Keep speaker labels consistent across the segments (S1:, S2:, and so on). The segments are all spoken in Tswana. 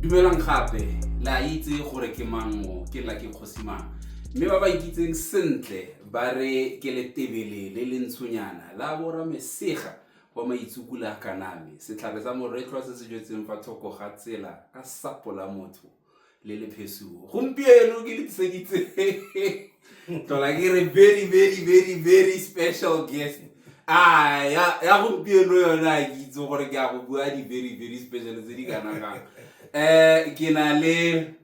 S1: Dumelang gape, le a itse gore ke mang mo, ke la ke kgosi mang. Mme ba ba ikitseng sentle ba re ke letebele le le ntshonyana la bora mesega wa maitsukula a kaname, setlhare sa moretlwa se se jetseng fa thoko ga tsela ka sapo la motho le le phesuo. Gompieno ke le tliseditse tlola ke re very very very very special guest. A ya ya gompieno yone a ke itse gore ke a go bua di very very special tse di kana kang. Ke na le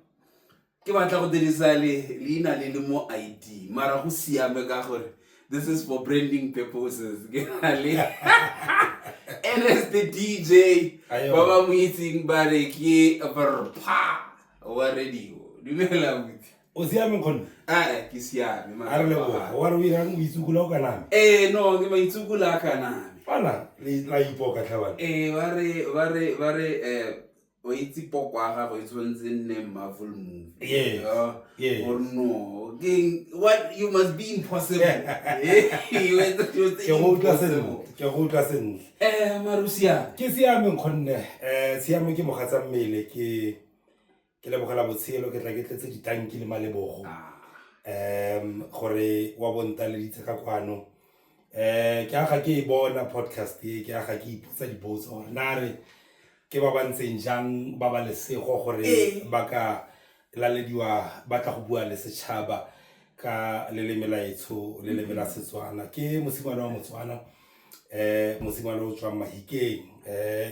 S1: ke batla go dirisa le leina le le mo ID mara go siame ka gore this is for branding purposes. Ke na le NS the DJ ba ba mo itseng ba re ke Vrpa wa radio. Dumela buti.
S2: O siame nkgonne?
S1: Ae, ke siame.
S2: A re leboga. Wa re o irang o itsukula o kaname?
S1: Ee, no, ke maitsukula a kaname.
S2: Fana le la ipoka tlhabane.
S1: Ee, ba re ba re ba re eh o itse poko ya gago e tshwanetse e nne Marvel movie.
S2: Yes. Yes.
S1: Or no, ke what you must be impossible. You
S2: Ke go utlwa sentle, ke go utlwa sentle.
S1: Eh, mara o siame.
S2: Ke siame nkgonne. Eh, siame ke mogatsa mmele ke ke lebogela botshelo ke tla ke tletse ditanki le malebogo gore wa bontaleditse ka kwano. Ke aga ke e bona podcast e, ke aga ke ipotsa dipotso gore na re ke ba ba ntseng jang ba ba lesego gore ba ka lalediwa ba tla go bua le setšhaba ka leleme la etsho, leleme la Setswana. Ke mosimane wa Motswana, mosimane o tswang Mahikeng.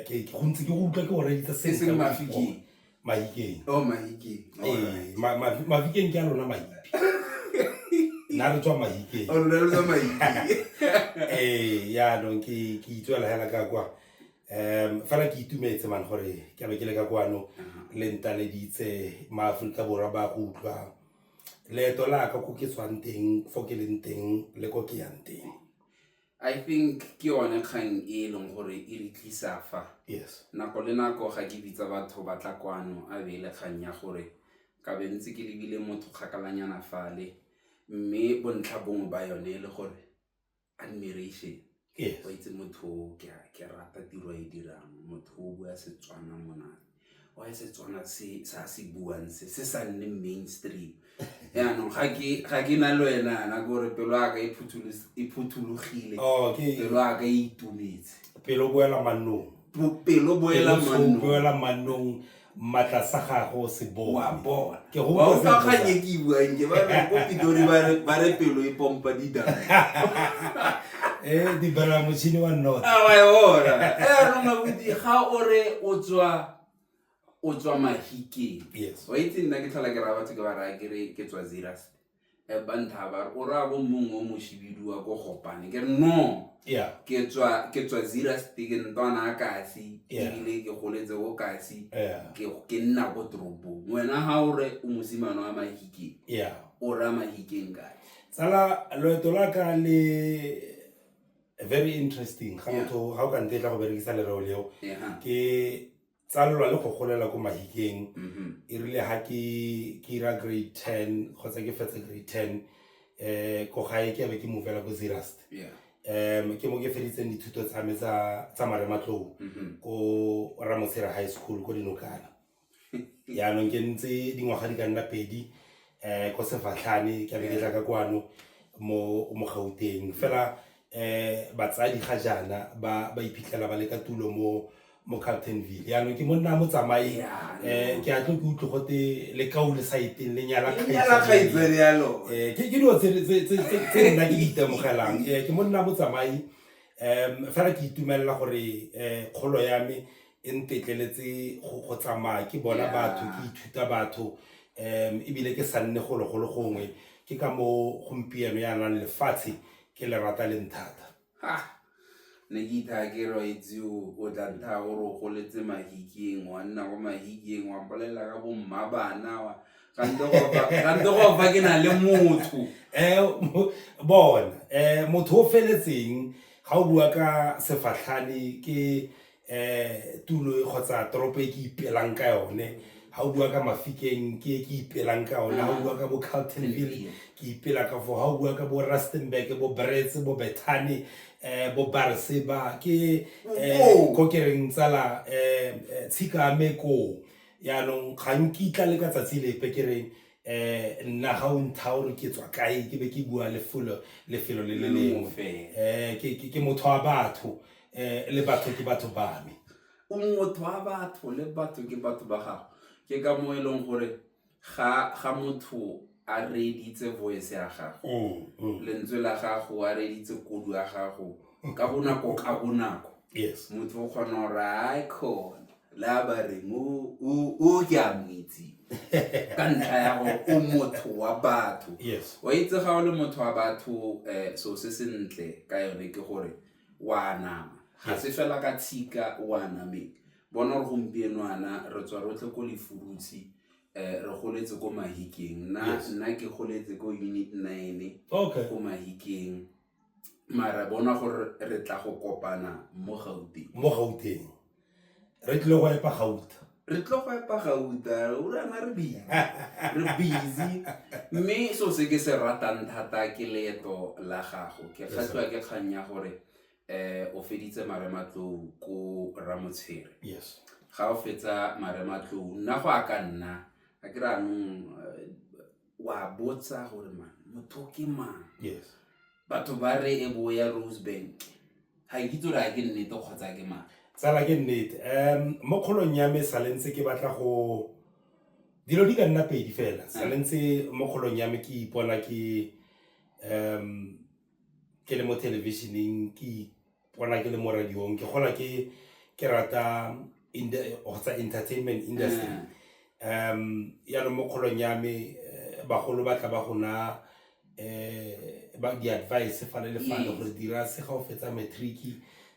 S2: Ke gontsi ke go utlwa ke go reeditse
S1: sentle. Eseng Mafikeng.
S2: Mahikeng.
S1: Oh, Mahikeng.
S2: Ee, Mafikeng ke a lona Mahipi. Nna re tswa Mahikeng.
S1: Oh, lona re tswa Mahikeng.
S2: Ee, yaanong ke itswela hela ka kwa. Fela ke itumetse man gore ke be ke le ka kwano le ntaleditse maAforika Borwa ba go utlwa leeto la ka ko ke tswang teng, fo ke leng teng le ko ke yang teng.
S1: I think ke yone kgang e e leng gore e re tlisa fa.
S2: Yes.
S1: Nako le nako ga ke bitsa batho ba tla kwano a be e le kgang ya gore ka be ntse ke lebile motho kgakalanyana fale, mme bontlha bongwe ba yone e le gore admiration.
S2: Yes.
S1: Wa itse motho o ke rata tiro e dirang, motho o bua Setswana monate. Wa Setswana se sa se buang se se sa nne mainstream. Yaanong ga ke na le wena na gore pelo ya ka e e phuthologile.
S2: Oh, ke
S1: Pelo ya ka e itumetse.
S2: Pelo boela mannong.
S1: Pelo boela mannong.
S2: Boela mannong, matla sa gago se bone.
S1: Wa bona.
S2: Ke go
S1: Wa
S2: utlwa
S1: utlwa
S2: sentle.
S1: kgang e ke e buang ke ba re ko Pitori ba re pelo e pompa didama.
S2: Eh, di bela motšhini wa nnota.
S1: A wa e bona. Eh, no mabuti ga o re o tswa Mahikeng.
S2: Yes.
S1: Wa itse nna ke tlhola ke raya batho ke ba raya ke re ke tswa Zeerust. Ba ntha ba re o raya bo mongwe o moshibidu wa ko Gopane. Ke re no.
S2: Yeah.
S1: Ke tswa Zeerust, ke ntwana a kasi,
S2: Yeah.
S1: ebile ke goletse ko kasi.
S2: Yeah.
S1: Ke nna ko toropong. Wena ha o re o mosimane wa Mahikeng.
S2: Yeah.
S1: O raya Mahikeng kae?
S2: Tsala, loeto la ka le very interesting. Ga
S1: Yeah.
S2: motho ga o ka ntetla go berekisa lereo leo.
S1: Yeah.
S2: Ke tsalelwa le go golela ko Mahikeng.
S1: Mm-hmm.
S2: E rile ha ke ira grade 10 kgotsa ke fetsa grade 10, ko gae ke be ke movela ko Zeerust.
S1: Yeah.
S2: Ke mo ke feditseng dithuto tsa me tsa marematlou
S1: Mm-hmm.
S2: ko Ramotshera High School ko Dinokana. Yaanong ke ntse dingwaga di ka nna pedi, ko Sefatlhane, ke be ke tla ka kwano mo Gauteng. Fela, batsadi ga jaana ba iphitlhela ba le ka tulo mo Carltonville. Yaanong ke monna a motsamai,
S1: Yeah, no.
S2: ke a tlo ke utlwe gote le kau le sa eteng le nyala
S1: Le nyala
S2: kgaitsadi.
S1: kgaitsadi ya lona.
S2: Ke dilo tse nna ke di itemogelang. Ke monna a motsamai, fela ke itumelela gore, kgolo ya me e ntetleletse go tsamaya ke bona
S1: Yeah.
S2: batho, ke ithuta batho, ebile ke sa nne golo go le gongwe. Ke ka mo gompieno ya nang lefatshe ke le rata le nthata.
S1: Ha! Ne ke ithaa ke re wa itse o tla nthaa gore o goletse Mahikeng, wa nna ko Mahikeng, wa mpolelela ka bo mma bana, wa kante go fa ke na le motho.
S2: Bona, motho o feletseng ga o bua ka Sefatlhane ke, tulo e kgotsa toropo e ke ipelang ka yone. Ha o bua ka Mafikeng ke e ke ipelang ka yone. Ha o bua ka bo Carltonville ke ipela ka foo. Ha o bua ka bo Rustenburg, bo Brits, bo Bethane, bo Barseba ke,
S1: Koo.
S2: ko ke reng tsala, tshika me koo. Yaanong ga nkitla le ka tsatsi lepe ke re nna ga o ntha gore ke tswa kae, ke be ke bua lefelo le le lengwe. Ke motho wa batho, le batho ke batho ba me.
S1: O motho wa batho le batho ke batho ba gago. Ke ka mo e leng gore ga motho a reeditse voice ya gago, lentswe la gago, a reeditse kodu ya gago ka bonako.
S2: Yes.
S1: Motho o kgona gore a khona la ba reng o ke a mo itse ka ntlha ya gore o motho wa batho.
S2: Yes.
S1: Wa itse ga o le motho wa batho, so se sentle ka yone ke gore wa nama. Ga se fela ka tshika wa nameng. Bona gore gompieno ana re tswa rotlhe ko Lefurutshe, re goletse ko Mahikeng. Nna ke goletse ko Unit 9 ko Mahikeng. Mara bona gore re tla go kopana mo Gauteng.
S2: Mo Gauteng. Re tlile go epa gauta.
S1: Re tlile go epa gauta, o rana re busy. Re busy. Mme so se ke se ratang thata ke leeto la gago. Ke kgatlhiwa ke kgang ya gore o feditse marematlou ko Ramotshere.
S2: Yes.
S1: Ga o fetsa marematlou, nna go a ka nna, a ke re anong wa botsa gore mang, motho ke mang?
S2: Yes.
S1: Batho ba re e bo ya Rosebank. Ga ke itse gore a ke nnete kgotsa ke mang.
S2: Tsala ke nnete. Mo kgolong ya me sale ntse ke batla go dilo di ka nna pedi fela. Sale ntse mo kgolong ya me ke ipona ke ke le mo television-eng, ke ipona ke le mo radiong, ke gola ke rata kgotsa entertainment industry. Yaanong mo kgolong ya me bagolo ba tla ba go na ba di-advice fale le fale gore dira se ga o fetsa matric,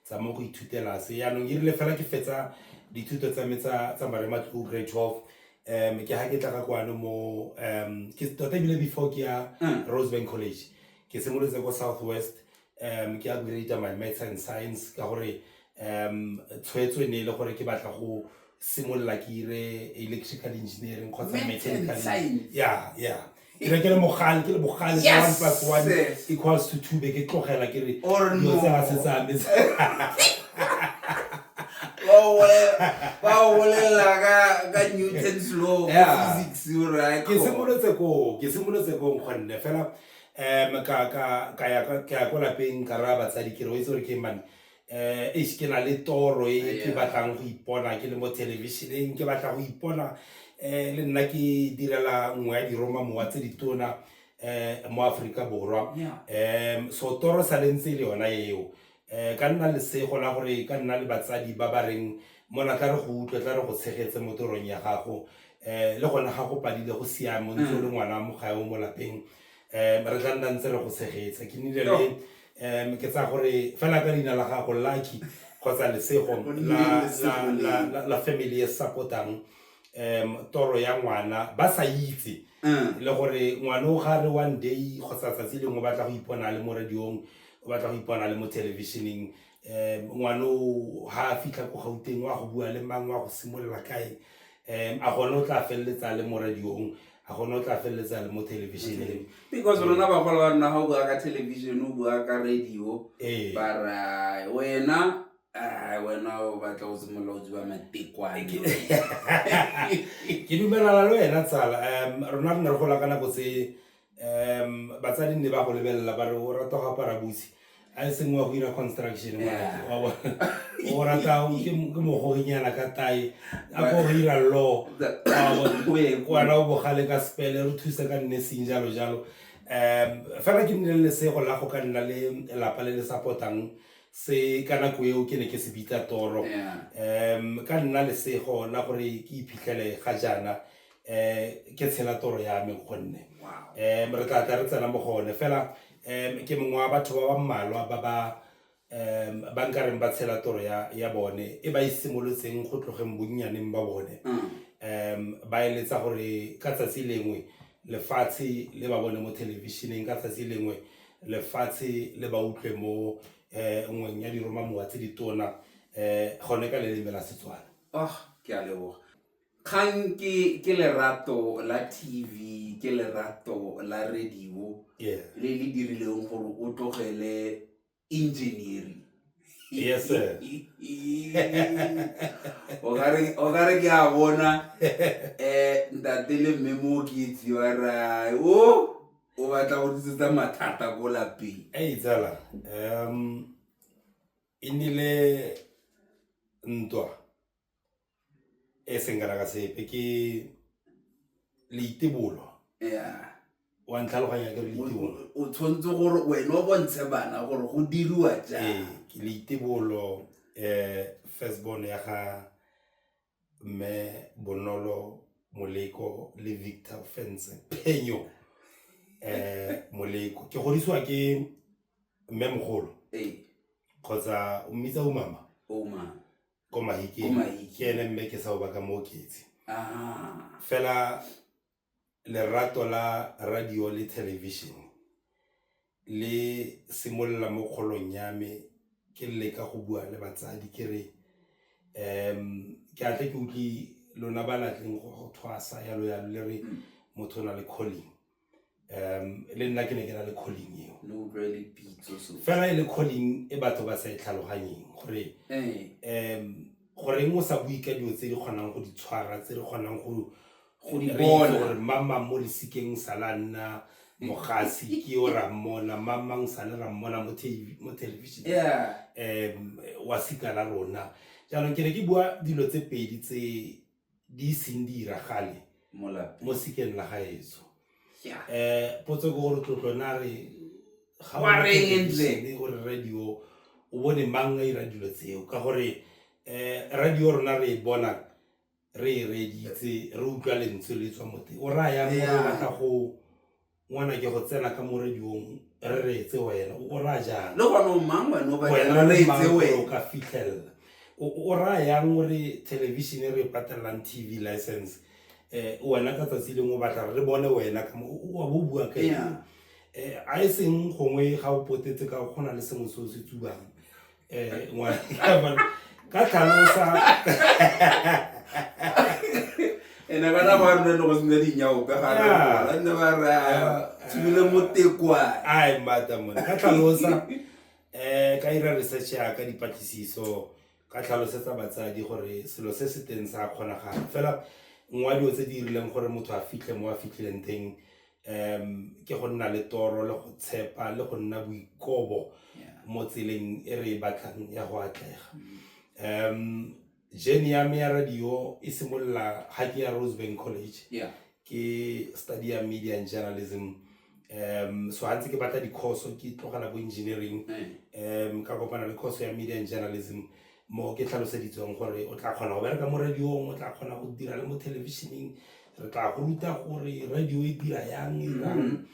S2: tsa mo go ithutela se. Yaanong e rile fela ke fetsa dithuto tsa me tsa marematlou grade 12, ke ha ke tla ka kwano mo ke tota ebile before ke ya Rosebank College, ke simolotse ko South West, ke upgrade my maths and science ka gore tshwetso e ne e le gore ke batla go simolola ke ire electrical engineering kgotsa mechanical. Yeah, yeah. Ke re ke le mogale, ke le bogale, 1 + 1 = 2, be ke tlogela ke re dilo tse ga se tsa me.
S1: Ba o bolelela ka Newton's law physics, right?
S2: Ke simolotse ko nkgonne fela ka ya ko lapeng ka raya batsadi ke re o itse gore ke mang, ke na le toro e ke batlang go ipona ke le mo television-eng, ke batla go ipona le nna ke direla nngwe ya diromamowa tse ditona mo Aforika Borwa. So toro sa le ntse le yona eo. Ka nna lesego la gore ka nna le batsadi ba ba reng mona tla re go utlwe, tla re go tshegetse mo torong ya gago, le gona ga go padile go siame, o ntse o le ngwana mo gae o mo lapeng, re tla nna ntse re go tshegetsa. Ke nnile le ke tsaya gore fela ka leina la gago Lucky kgotsa lesego la family e support-ang toro ya ngwana, ba sa itse le gore ngwana o ga re one day kgotsa tsatsi lengwe o batla go ipona le mo radiong, o batla go ipona le mo television-eng, ngwana o ha a fitlha ko Gauteng wa go bua le mang, wa go simolola kae, a gone o tla feleletsa le mo radiong, a gone o tla feleletsa le mo television-eng.
S1: Because rona bagolo ba rona ga o bua ka television, o bua ka radio, ba ra wena wena o batla go simolola go tsuba matekwane.
S2: Ke dumelana le wena tsala. Rona re ne re gola ka nako tse batsadi nne ba go lebelela ba re o rata go apara boots, a e seng wa go ira construction, o rata ke mogoginyana ka tae, a ko go ira law, wena o bogale ka spele, re thuse ka nursing jalo jalo. Fela ke nnile le lesego la go ka nna le lapa le le support-ang se ka nako eo ke ne ke se bitsa toro. Ka nna lesego la gore ke iphitlhele ga jaana, ke tshela toro ya me gonne re tla tla re tsena mo go one fela. Ke mongwe wa batho ba ba mmalwa ba ba nkareng ba tshela toro ya bone e ba e simolotseng go tlogeng bonnyaneng ba bone. Ba eletsa gore ka tsatsi lengwe lefatshe le ba bone mo television-eng, ka tsatsi lengwe lefatshe le ba utlwe mo nngweng ya diromamowa tse ditona, gone ka leleme la Setswana.
S1: Oh, ke a leboga. Kgang ke lerato la TV, ke lerato la radio, le le dirileng gore o tlogele engineering.
S2: Yes, sir.
S1: O kare ke a bona ntate le mme mo ke itse wa ra o batla go tlisetsa mathata ko lapeng.
S2: Ei tsala, e nnile ntwa e seng kana ka sepe, ke leitebolo. Wa ntlhaloganya ke re leitebolo.
S1: O tshwanetse gore wena o bontshe bana gore go diriwa jang.
S2: Ee, ke leitebolo, first born ya ga mme Bonolo Moleko le Victor Fence Phenyo, Moleko. Ke godisiwa ke mme mogolo. Kgotsa o mmitsa o mama?
S1: O mama.
S2: Ko Mahikeng.
S1: Ko Mahikeng.
S2: Ke ene mme ke sa o baka mo oketse. Fela lerato la radio le television le simolola mo kgolong ya me, ke leka go bua le batsadi ke re, ke a tle ke utlwe lona ba latleng go thwasa yalo yalo le re motho o na le calling. Le nna ke ne ke na le calling eo.
S1: Le utlwe le pitso so.
S2: Fela e le calling e batho ba sa e tlhaloganyeng gore, goreng o sa bue ka dilo tse di kgonang go di tshwara, tse di kgonang go
S1: Go di
S2: re itse
S1: bona.
S2: gore mamang mo lesikeng sala nna mogasi ke yo ra mmona, mamang sale ra mmona mo television. Wa sika la rona. Jaanong ke ne ke bua dilo tse pedi tse di seng di iragale
S1: Mo lapeng.
S2: mo sikeng la gaetsho. Potso ke gore tlotlo na re ga o
S1: Wa
S2: re
S1: reng ntle?
S2: television, o re radio, o bone mang a ira dilo tseo? Ka gore, radio rona re e bona, re e reeditse, re utlwa lentswe le tswa mo teng. O raya yang gore o batla go ngwana ke go tsena ka mo radiong, re reetse wena, o raya jang?
S1: Le gone o mang wena o batla
S2: Wena
S1: re
S2: o
S1: reetse
S2: mang gore
S1: wena?
S2: o ka fitlhella. O raya yang gore television e re e patelang TV license, wena ka tsatsi lengwe o batla re bone wena ka mo, o a bo bua ka eng? A e seng gongwe ga o potetse ka go na le sengwe se o se tsubang. Ngwana, ka tlhalosa.
S1: Ene ka nako ya rona ne go sena dinyaope ga re gola, ne ba re, tsubile motekwane.
S2: Ai, mmata monna. Ka tlhalosa, ka ira research ya ka dipatlisiso, ka tlhalosetsa batsadi gore selo se se teng sa kgonagala. Fela nngwe ya dilo tse di dirileng gore motho a fitlhe mo a fitlhileng teng, ke go nna le toro le go tshepa le go nna boikobo mo tseleng e re e batlang ya go atlega. Journey ya me ya radio e simolola ga ke ya Rosebank College. Ke study ya media and journalism. So ha ntse ke batla di-course, ke tlogela bo engineering. Ka kopana le course ya media and journalism, mo ke tlhaloseditsweng gore o tla kgona go bereka mo radiong, o tla kgona go dira le mo television-eng, re tla go ruta gore radio e dira yang, e dirang.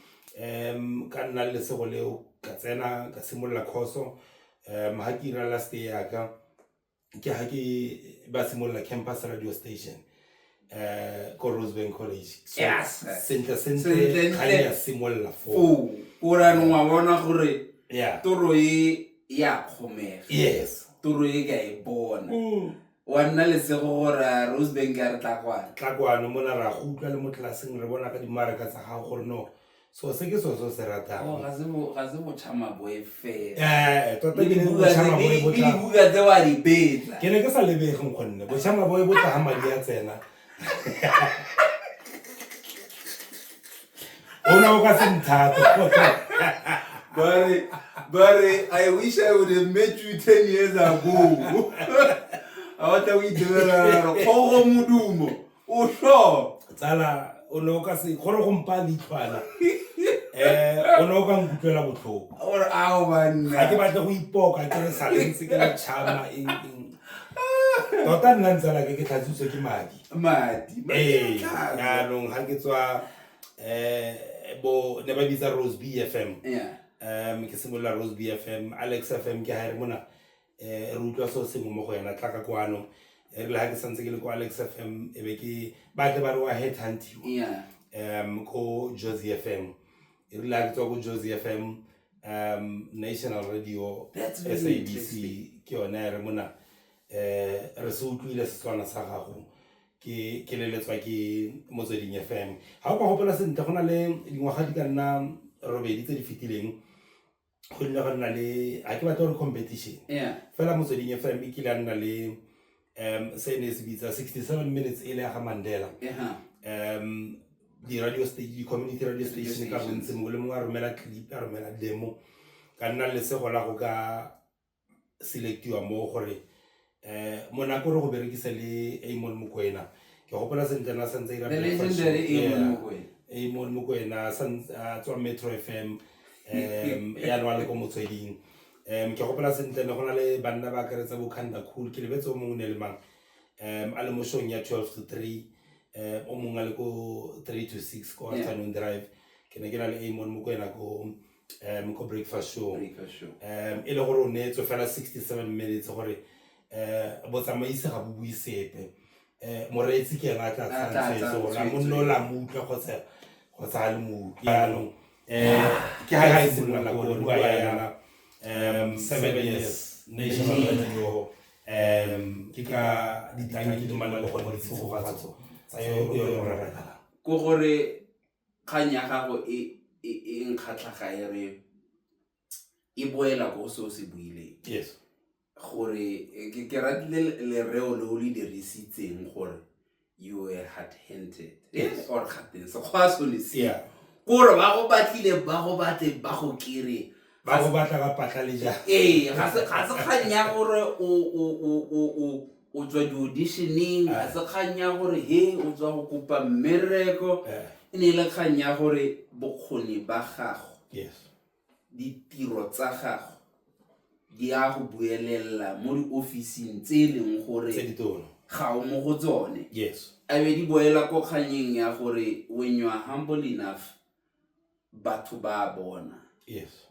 S2: Ka nna le lesego leo, ka tsena, ka simolola course. Ha ke ira last year ya ka, ke ha ke ba simolola campus radio station, ko Rosebank College. So, sentle, sentle,
S1: Sentle,
S2: ga
S1: ntle.
S2: ya simolola foo.
S1: Foo. O ra nong wa bona gore toro e ya kgomega. Toro e ka e bona. Wa nna lesego gore a Rosebank a re tla kwano.
S2: Tla kwano, mona ra go utlwa le mo tlelaseng, re bona ka dimaraka tsa gago gore no, so se ke selo se o se ratang.
S1: Oh, ga se botšhama boe fela.
S2: Tota
S1: Le
S2: ke ne
S1: dibuka
S2: botšhama
S1: tse,
S2: boe
S1: le
S2: bo tla.
S1: dibuka tse wa di betla.
S2: Ke ne ke sa lebege nkgonne, botšhama boe bo tla ha madi a tsena. O ne o ka se nthate.
S1: Bare, I wish I would have met you 10 years ago. A batla go itebelela gore kgogo modumo, o sure?
S2: Tsala, o ne o ka se, gore go mpa leitlhwana. O ne o ka nkutlwela botlhoko.
S1: Gore ao banna.
S2: Ga ke batle go ipoka, ke re sa le ntse ke le tšhama, eng, eng. Tota nna ntsala ke tlhatswitswe ke madi.
S1: Madi, madi a tlhatswa.
S2: Jaanong ga ke tswa, bo ne ba bitsa Rose B FM. Ke simolola Rose B FM, Alex FM ke ha e re mona, re utlwa seo sengwe mo go yena, tla ka kwano. E rile ha ke santse ke le ko Alex FM, e be ke ba tle ba re wa headhuntiwa. Ko Jozi FM. E rile ha ke tswa ko Jozi FM, National Radio,
S1: That's very
S2: SABC,
S1: interesting.
S2: ke yone e re mona, re se utlwile Setswana sa gago. Ke leletswa ke Motsweding FM. Ha o ka gopola sentle, go na le dingwaga di ka nna robedi tse di fetileng, Go nne go nna le, ga ke batla gore competition, fela Motsweding FM e kile a nna le se ne se bitsa 67 Minutes, e le ya ga Mandela. Di-radio station, di-community radio station ka bontsi, mongwe le mongwe a romela clip, a romela demo. Ka nna lesego la go ka selectiwa mo gore monako re go berekisa le Amon Mokoena. Ke gopola sentle na santse ira
S1: The legendary Amon Mokoena.
S2: Amon Mokoena a tswa Metro FM, yaanong a le ko Motsweding. Ke gopola sentle ne go na le banna ba akaretsa bo Kanda Cool, ke lebetse o mongwe ne le mang, a le mo showng ya 12 to 3, o mongwe a le ko 3 to 6 ko afternoon drive. Ke ne ke na le Amon Mokoena ko breakfast show.
S1: Breakfast show.
S2: E le gore o neetswe fela 67 minutes gore botsamaisi ga bo bue sepe, moreetsi ke ena a tla
S1: A tla
S2: tsayang tshwetso
S1: tsayang
S2: gore a
S1: tshwetso.
S2: Monna o la mo utlwa kgotsa a le mo utlwe. Jaanong ke ga e simolola ko re bua yana, 7 years national radio, ke ka ditanki le malebogo le ditshegofatso tsa yo yo ratalang.
S1: Ko gore kgang ya gago e nkgatlha ga e re e boela ko se o se buileng, gore ke ratile lereo le o le dirisitseng gore you were headhunted. Or gateng sekgwa sone se kore ba go batlile, ba go batle, ba go kere.
S2: Ba go batla ka patla le jang.
S1: Ee, ga se kgang ya gore o tswa di-auditioneng, ga se kgang ya gore he o tswa go kopa mmereko. E ne e le kgang ya gore bokgoni ba gago, ditiro tsa gago di a go buelela mo di-officing tse e leng gore
S2: Tse ditona
S1: ga o mo go tsone. A be di boela ko kganyeng ya gore when you are humble enough, batho ba bona,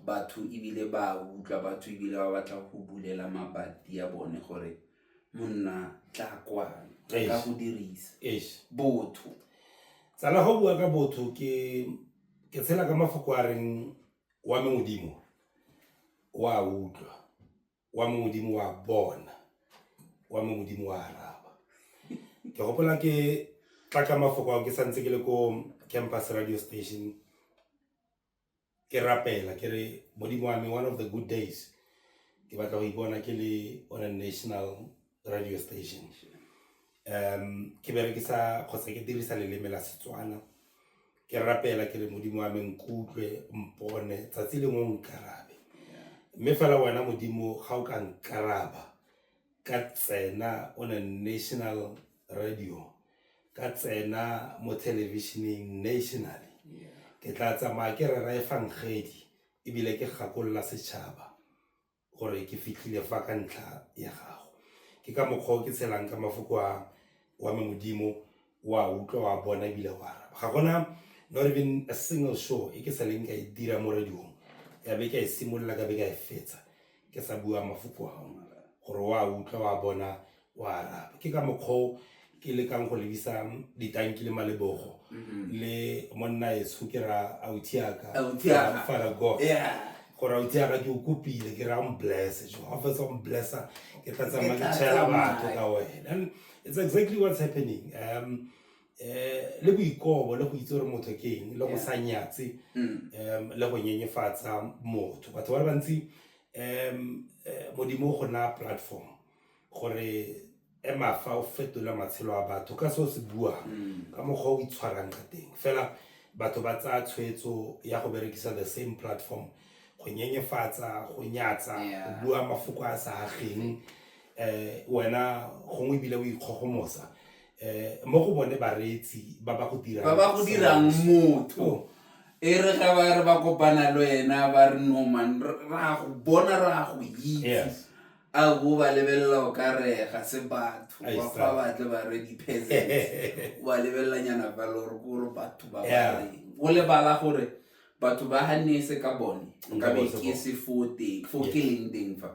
S1: batho ebile ba utlwa, batho ebile ba batla go bulela mabati a bone gore monna tla kwano re ka go dirisa. Botho.
S2: Tsala, go bua ka botho, ke tshela ka mafoko a reng wa me Modimo wa utlwa, wa me Modimo wa bona, wa me Modimo wa araba. Ke gopola ke tla ka mafoko ao ke santse ke le ko campus radio station, ke rapela ke re, "Modimo wa me, one of the good days ke batla go ipona ke le on a national radio station, ke berekisa kgotsa ke dirisa leleme la Setswana." Ke rapela ke re, "Modimo wa me, nkutlwe, mpone, tsatsi lengwe o nkarabe." Mme fela wena Modimo ga o ka nkaraba ka tsena on a national radio, ka tsena mo televisioneng nationally, ke tla tsamaya ke rera efangedi ebile ke gakolola setšhaba gore ke fitlhile fa ka ntlha ya gago. Ke ka mokgwa o ke tshelang ka mafoko a wa me Modimo wa utlwa, wa bona ebile wa araba. Ga gona not even a single show e ke sa leng ka e dira mo radiong ya be ka e simolola ka be ka e fetsa ke sa bua mafoko ao gore wa utlwa, wa bona, wa araba. Ke ka mokgwa o ke lekang go lebisa ditanki le malebogo le monna etsho, ke ra autiaka.
S1: Autiaka.
S2: Father God, gore autiaka ke o kopile, ke ra mblesse jo, ga o fetsa go mblessa ke tla tsamaya
S1: Ke
S2: ke
S1: tla
S2: tšhela
S1: tsamaya.
S2: batho ka wena. And it's exactly what's happening. Le boikobo le go itse gore motho ke eng, le go sa nyatse le go nyenyefatsa motho. Batho ba le bantsi, Modimo o go naya platform gore ema fa o fetola matshelo a batho ka se o se buang, ka mokgwa o itshwarang ka teng. Fela batho ba tsaya tshwetso ya go berekisa the same platform go nyenyefatsa, go nyatsa, go bua mafoko a sa ageng wena, gongwe ebile o ikgogomosa mo go bone bareetsi ba ba go dirang
S1: Ba ba go dirang motho.
S2: Oh.
S1: E re ga ba re ba kopana le wena ba re, "No man, ra go bona, ra go itse." A bo ba lebelela o ka re ga se batho.
S2: Ai,
S1: Ba
S2: sa.
S1: fa batle ba re di-peasants, o ba lebelelanyana fa le gore ke gore batho ba ba reng. O lebala gore batho ba ga nne se ka bone nka be
S2: bo se
S1: ke
S2: bone.
S1: se fo teng fo ke leng teng fa.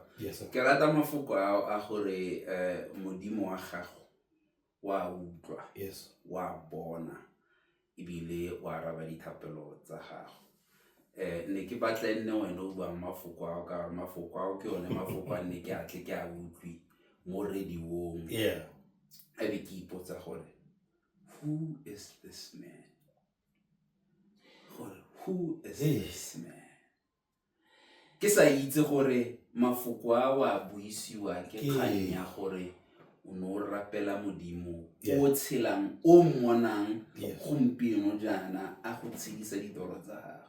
S1: Ke rata mafoko ao a gore Modimo wa gago wa utlwa, wa bona ebile wa araba dithapelo tsa gago. Ne ke batla e nne wena o buang mafoko ao, ka gore mafoko ao ke one mafoko a nne ke atle ke a utlwe mo radiong, a be ke ipotsa gore who is this man, gore who is
S2: Hey.
S1: this man. Ke sa itse gore mafoko a wa buisiwa ke kgang ya gore o ne o rapela Modimo o tshelang, o mmonang gompieno jaana a go tshedisa ditoro tsa gago.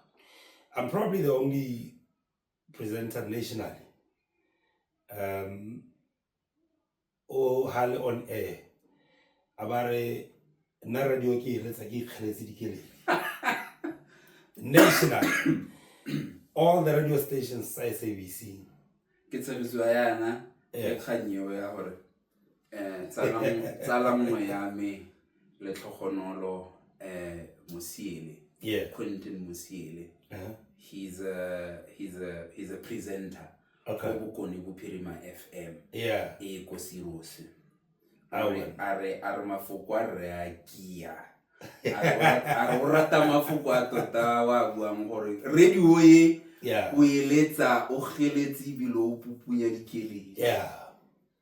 S2: I'm probably the only presenter nationally o hale on air a ba re nna radio ke e retsa ke ikgeletse dikeledi. Nationally, all the radio stations tsa SABC.
S1: Ke tshegisiwa yana ke kgang eo ya gore tsala nngwe ya me, Letlhogonolo Mosiele, Quentin Mosiele, he's a presenter ko Bokone Bophirima FM e ko Sirose. A re mafoko a re a kia, a re o rata mafoko a tota wa buang gore radio e o eletsa o geletse ebile o pupunya dikeledi.
S2: Yeah,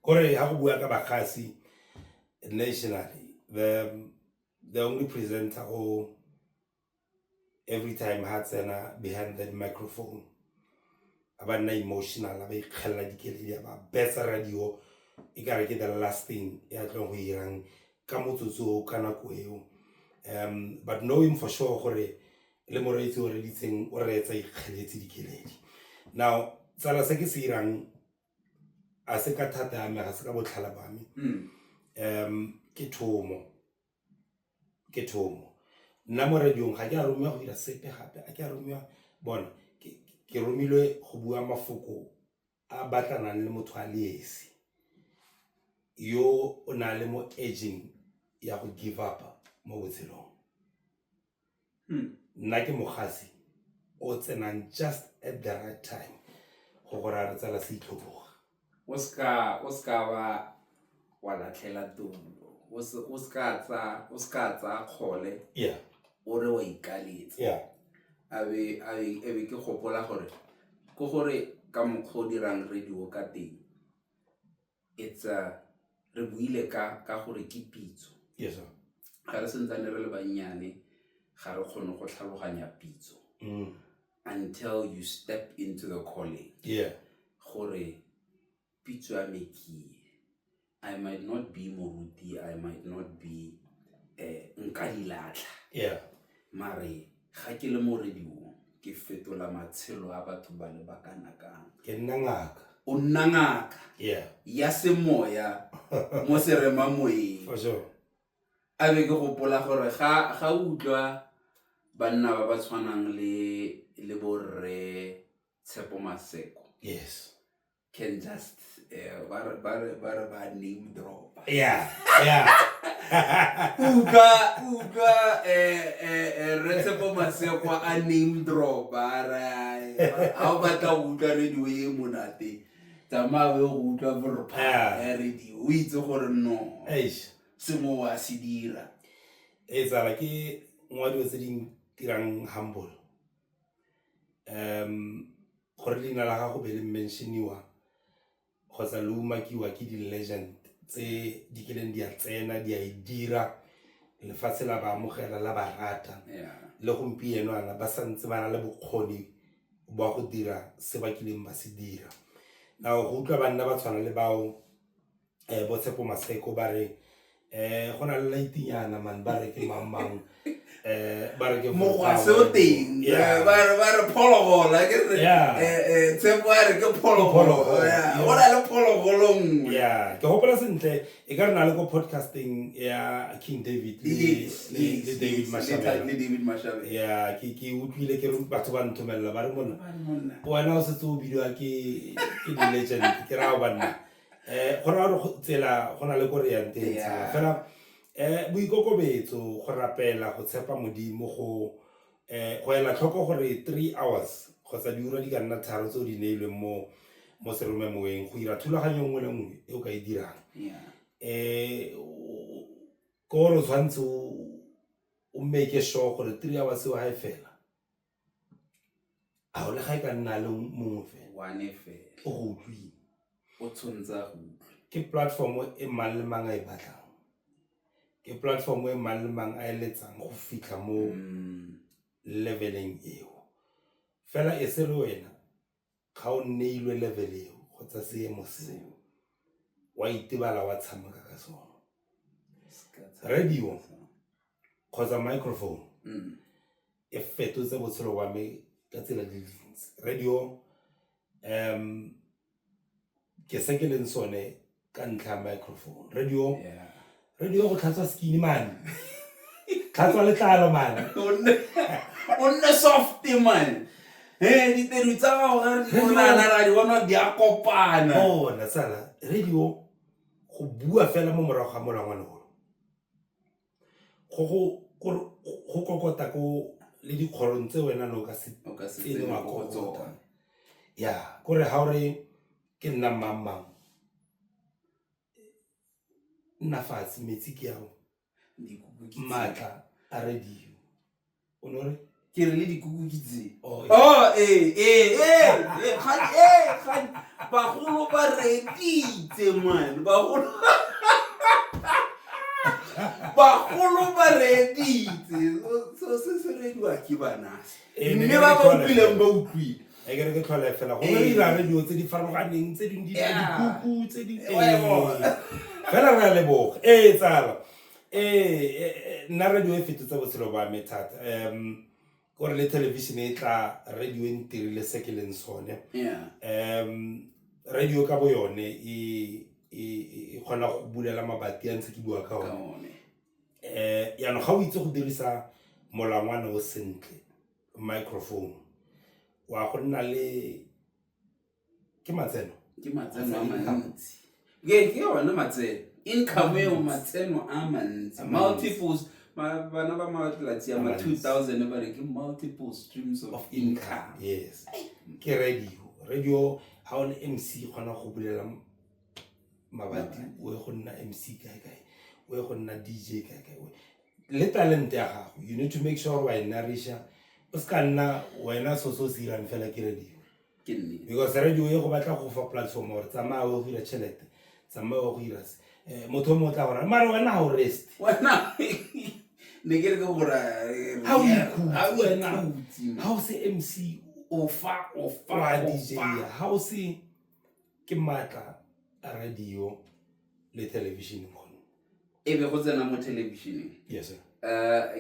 S2: kore ha go bua ka bagasi nationally, the only presenter o every time ha tsena behind that microphone a ba nna emotional, a ba ikgella dikeledi, a ba betsa radio e kare ke the last thing ya tlong go irang ka motsotso ka nako eo. But knowing for sure gore le moreetsi o reditseng o reetsa ikgeletse dikeledi. Now tsala se ke se irang a se ka thata ya me, ga se ka botlhala ba me. Ke thomo. Ke thomo. Nna mo radiong ga ke a romiwa go dira sepe gape, a ke a romiwa bona ke romilwe go bua mafoko a batlanang le motho a le esi yo o na le mo edging ya go give up mo botshelong. Nna ke mogasi o tsenang just at the right time go gore a re tsala se itlhoboga.
S1: O ska wa latlhela toulo, o ska tsa kgole, o re wa ikaletsa. A be ke gopola gore ke gore ka mokgwa o dirang radio ka teng, it's a re buile ka gore ke pitso.
S2: Yes sir.
S1: Ga re sentsane re le bannyane ga re kgone go tlhaloganya pitso until you step into the calling. Gore pitso ya me ke, I might not be moruti, I might not be nka di latlha. Mare ga ke le mo radiong ke fetola matshelo a batho ba le ba kana kang.
S2: Ke nna ngaka.
S1: O nna ngaka. Ya semoya mo seremamoyeng.
S2: For sure.
S1: A be ke gopola gore ga utlwa banna ba ba tshwanang le borre Tshepo Maseko.
S2: Yes.
S1: Can just ba re ba name drop.
S2: Yeah. Yeah.
S1: Utlwa re Tshepo Maseko a name drop a re ha o batla go utlwa radio e monate tsamaya o go utlwa borpa ya radio o itse gore no.
S2: Eish.
S1: Sengwe wa se dira.
S2: E tsala ke nngwe dilo tse di ntirang humble. Gore leina la gago be le mentioniwa kgotsa le umakiwa ke di-legend tse di kileng di a tsena di a e dira, lefatshe la ba amogela la ba rata. Le gompieno ana ba santse ba na le bokgoni ba go dira se ba kileng ba se dira. Now go utlwa banna ba tshwana le bao bo Tshepo Maseko ba re go na le laitinyana man ba re ke mang ba re ke
S1: mokgwa se o teng, ba re phologolo ke re Tshepo a re ke phologolo, go na le phologolo nngwe.
S2: Yeah, ke gopola sentle e ka re na le ko podcasting ya King David le David Mashabela.
S1: Le David Mashabela.
S2: Yeah, ke utlwile ke re batho ba nthomella ba re monna wena o setse o bidiwa ke di-legend, ke raya banna. Go raya gore tsela go na le ko re yang teng fela boikokobetso, go rapela, go tshepa Modimo, go ela tlhoko gore 3 hours kgotsa diura di ka nna 3 tse o di neilweng mo seromamoweng go dira thulaganyo nngwe le nngwe e o ka e dirang. Ke gore o tshwanetse o make sure gore 3 hours eo ga e fela a o le ga e ka nna le mongwe fela
S1: one fela
S2: o go utlwile,
S1: o tshwanetse go utlwa.
S2: Ke platform e mang le mang a e batlang, ke platform e mang le mang a eletsang go fitlha mo leveleng eo. Fela e se re wena Ga o neilwe level eo kgotsa seemo seo, wa itebala wa tshameka ka sone. Radio kgotsa microphone e fetotse botshelo ba me ka tsela di le dintsi. Radio, ke se ke leng sone ka ntlha ya microphone. Radio, radio go tlhatswa skin man, tlhatswa letlalo man.
S1: O nne soft man. He, ditedu tsa gago ga re di bonana, ra di bona di a kopana.
S2: Bona tsala, radio go bua fela mo morago ga molangwane ono, go kokota ko le dikgorong tse wena ne o ka se
S1: O ka se
S2: tsene
S1: tsene
S2: wa
S1: ko go
S2: kokota.
S1: tsone.
S2: Ya, kore ga o re ke nna mang mang, nna fatshe, metsi ke ao.
S1: Dikuku ke tse.
S2: Maatla a radio. O ne o re?
S1: Ke re le dikuku ke tse.
S2: Oh,
S1: Oh, ee, ee, ee, ee, ga, ee, ga, bagolo ba reeditse, man. Bagolo, bagolo ba reeditse. So, se se reediwa ke bana.
S2: Ee, ne
S1: Mme
S2: ke re
S1: ba
S2: ke
S1: ba
S2: tlhole
S1: utlwileng
S2: fela.
S1: ba utlwile.
S2: E ke re ke tlhole fela. Gongwe
S1: Ee.
S2: re dira radio tse di farologaneng, tse dingwe di dira dikuku, tse dingwe,
S1: Wa e bona.
S2: ee. Fela re a leboga. Ee, tsala. Ee, nna radio e fetotse botshelo ba me thata. Kore le television e tla, radio e ntirile se ke leng sone. Radio ka bo yone e kgona go bulela mabati a ntse ke bua ka
S1: Ka
S2: one.
S1: one.
S2: Jaanong ga o itse go dirisa molangwane o sentle, microphone, wa go nna le ke matseno.
S1: Ke matseno a
S2: Matseno income.
S1: mantsi. Ke yone matseno. Income eo, matseno a mantsi.
S2: A mantsi.
S1: Multiples, bana ba malatsi a ma
S2: A mantsi.
S1: 2000 ba re ke multiple streams of
S2: Of income.
S1: income.
S2: Yes. Ke radio. Radio ha o le MC kgona go bulela mabati, o ye go nna MC kae kae, o ye go nna DJ kae kae. Le talent ya gago, you need to make sure wa e nourisha. O ska nna wena so so se irang fela ke radio.
S1: Ke nnete.
S2: Because radio e go batla go fa platform gore tsamaya o go dira tšhelete, tsamaya o go dira se. Motho o mongwe o tla gore mare wena ha o rest.
S1: Wena ne ke re ke gore,
S2: Ha o ikhutse,
S1: ha o
S2: wena.
S1: ikhutse, man.
S2: Ha o se MC,
S1: O fa, o fa,
S2: wa
S1: o
S2: DJ,
S1: fa.
S2: ha o se ke matla a radio le television gone.
S1: E be go tsena mo television-eng.
S2: Yes sir.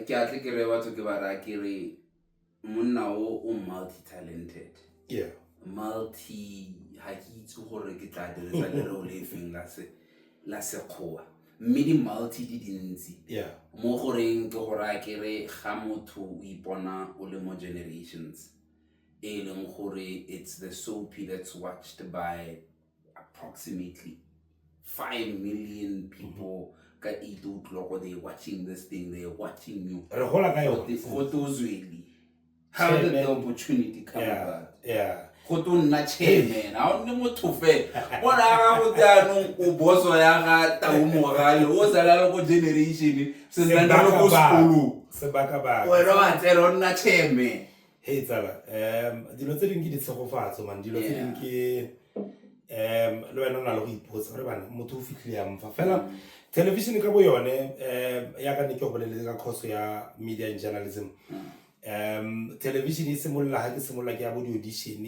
S1: Ke a tle ke re batho ke ba raya ke re monna o o multi-talented. Multi, ha ke itse gore ke tla dirisa lereo le efeng la sekgowa. Mme di multi di dintsi. Mo goreng ke go raya ke re ga motho o ipona o le mo Generations, e leng gore it's the soapie that's watched by approximately 5 million people ka 8 o'clock, they watching this thing, they watching you.
S2: Re gola ka yone.
S1: Go te o zwele. How did the
S2: Chairman.
S1: opportunity come about? Go to nna chairman, ha o nne motho fela. Bona ga go jaanong o boso ya ga Tau Mogale, o sala le ko Generation, se nna le ko sekolong.
S2: Sebaka-baka.
S1: Wena wa tsena o nna chairman.
S2: Hey tsala, dilo tse dingwe ke ditshegofatso man, dilo tse dingwe ke, le wena o na le go ipotsa gore bana motho o fitlhile yang fa. Fela television ka bo yone, ya ka ne ke go boleletse ka course ya media and journalism. Television e simolola ha ke simolola ke ya bo di-audition,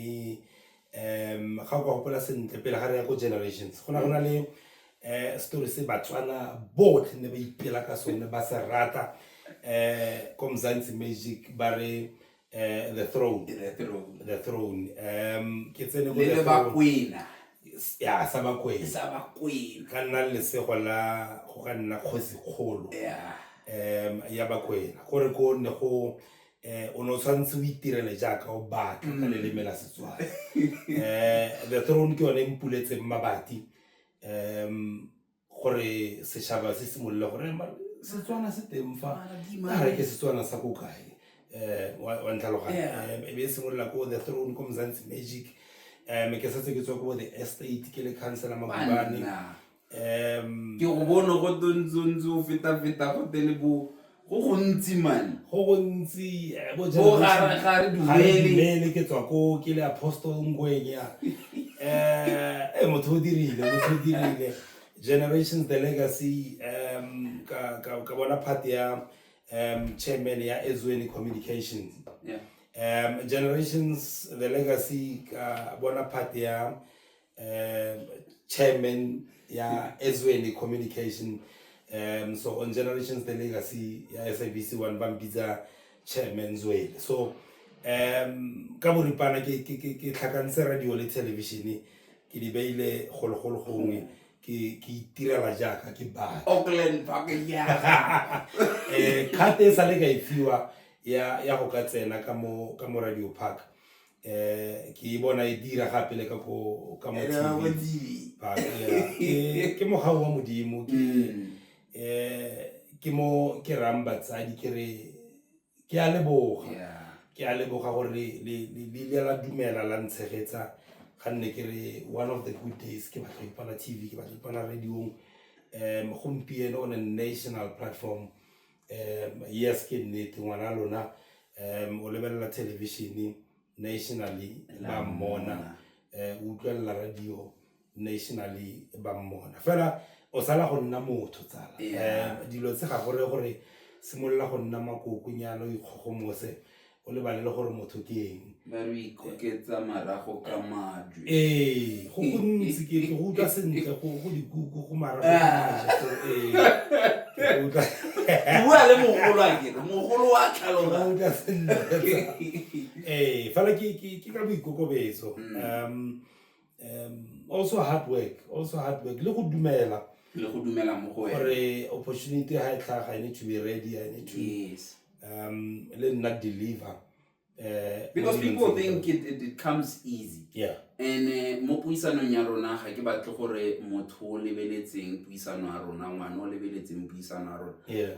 S2: ga o ka gopola sentle pele ga re ya ko Generations, go na le, story se Batswana botlhe ne ba ipela ka sone, ba se rata, ko Mzansi Magic ba re, The Throne.
S1: The Throne.
S2: The Throne. Ke tsene ko
S1: Le
S2: The
S1: le
S2: Throne.
S1: Bakwena.
S2: Ya, sa Bakwena.
S1: Sa Bakwena.
S2: Ka nna le lesego la go ka nna kgosi kgolo. Ya Bakwena. Gore ko ne go, o ne o tshwanetse o itirele jaaka o batla ka leleme la Setswana. The Throne ke yone e mpuletseng mabati, gore setšhaba se simolole gore, mare Setswana se teng fa.
S1: Mara di
S2: A re ke Setswana sa ko kae? Wa ntlhaloganya. E be e simolola ko The Throne, ko Mzansi Magic. Ke setse ke tswa ko The Estate, ke le councillor Magubane.
S1: Banna. Ke go bone go ntse o feta-feta go tele bo, go gontsi man.
S2: Go gontsi, bo
S1: Bo
S2: generation
S1: ga re
S2: ga re
S1: dumele.
S2: dumele, ke tswa ko, ke le Apostle Ngwenya. Motho o dirile, motho o dirile. Generations The Legacy, ka bona part ya, chairman ya Ezweni Communications. Generations The Legacy ka bona part ya chairman ya Ezweni Communication. So on Generations The Legacy ya SABC 1 ba mpitsa Chairman Zwele. So ka boripana ke tlhakantse radio le television, ke di beile golo gongwe, ke itirela jaaka ke batla.
S1: Auckland Park ya.
S2: Card e sale ka e fiwa ya go ka tsena ka mo Radio Park, ke e bona e dira gape le ka ko ka mo TV Park, yeah. Ke mogau wa Modimo, ke ke mo ke rang batsadi ke re ke a leboga. Ke a leboga gore le ile la dumela la ntshegetsa ga nne ke re one of the good days ke batla go ipona TV, ke batla go ipona radiong, gompieno on a national platform. Yes, ke nnete, ngwana lona o lebelela television nationally ba mmona, o utlwelela radio nationally ba mmona, fela o sala go nna motho, tsala. Dilo tse ga gore simolola go nna makokonyana, o ikgogomose, o lebale le gore motho ke eng.
S1: Ba re o ikoketsa marago ka majwe.
S2: Ee, go gontsi, ke go utlwa sentle, go dikuku, go marago ka majwe, so ee, ke go utlwa.
S1: Ke bua le mogolo, a kere mogolo wa
S2: Ke go
S1: tlhaloganya.
S2: utlwa sentle. Ee, fela ke ka boikokobetso, also hard work, also hard work le go dumela.
S1: Le go dumela mo go wena.
S2: Gore opportunity ha e tlhaga, I need to be ready, I need to le nna deliver
S1: Because
S2: mo dilong
S1: people
S2: tse di
S1: think it comes easy. And mo puisanong ya rona ga ke batle gore motho o lebeletseng puisano ya rona, ngwana o lebeletseng puisano ya rona,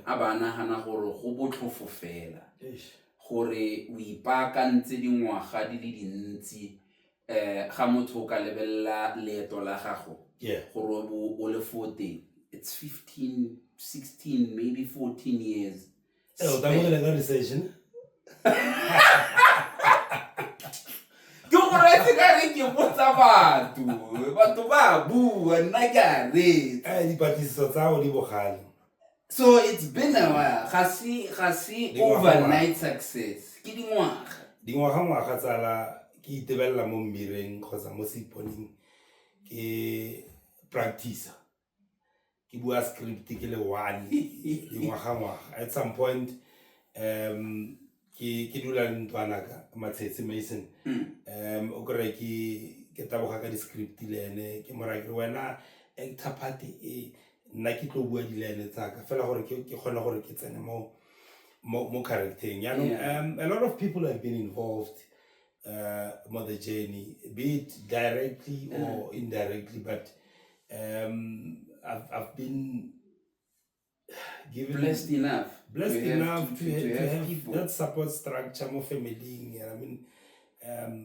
S1: a ba nagana gore go botlhofo fela.
S2: Eish.
S1: Gore o ipaakantse dingwaga di le dintsi, ga motho o ka lebelela leeto la gago gore o bo o le fo teng, it's 15, 16, maybe 14 years.
S2: O tabogile ka recession.
S1: Ke go reetse ka re ke botsa batho, batho ba bua, nna ke a reetsa.
S2: Dipatlisiso tsa gago di bogale.
S1: So it's been a while, ga se
S2: Dingwaga-ngwaga.
S1: overnight success, ke dingwaga.
S2: Dingwaga-ngwaga, tsala, ke itebelela mo mmireng kgotsa mo seiponeng, ke practice, ke bua script ke le one, dingwaga-ngwaga. At some point ke dula le ntwana ka Matshetse Mason, o kry ke taboga ka di-script le ene, ke mo raya ke re, "Wena actor part e, nna ke tlo bua di-line tsaka fela gore ke kgone gore ke tsene mo characteng." Yaanong a lot of people have been involved mo the journey, be it directly or indirectly, but I've been given
S1: Blessed enough
S2: blessed
S1: to have
S2: enough
S1: to
S2: to
S1: have
S2: have
S1: people.
S2: That support structure mo family, I mean,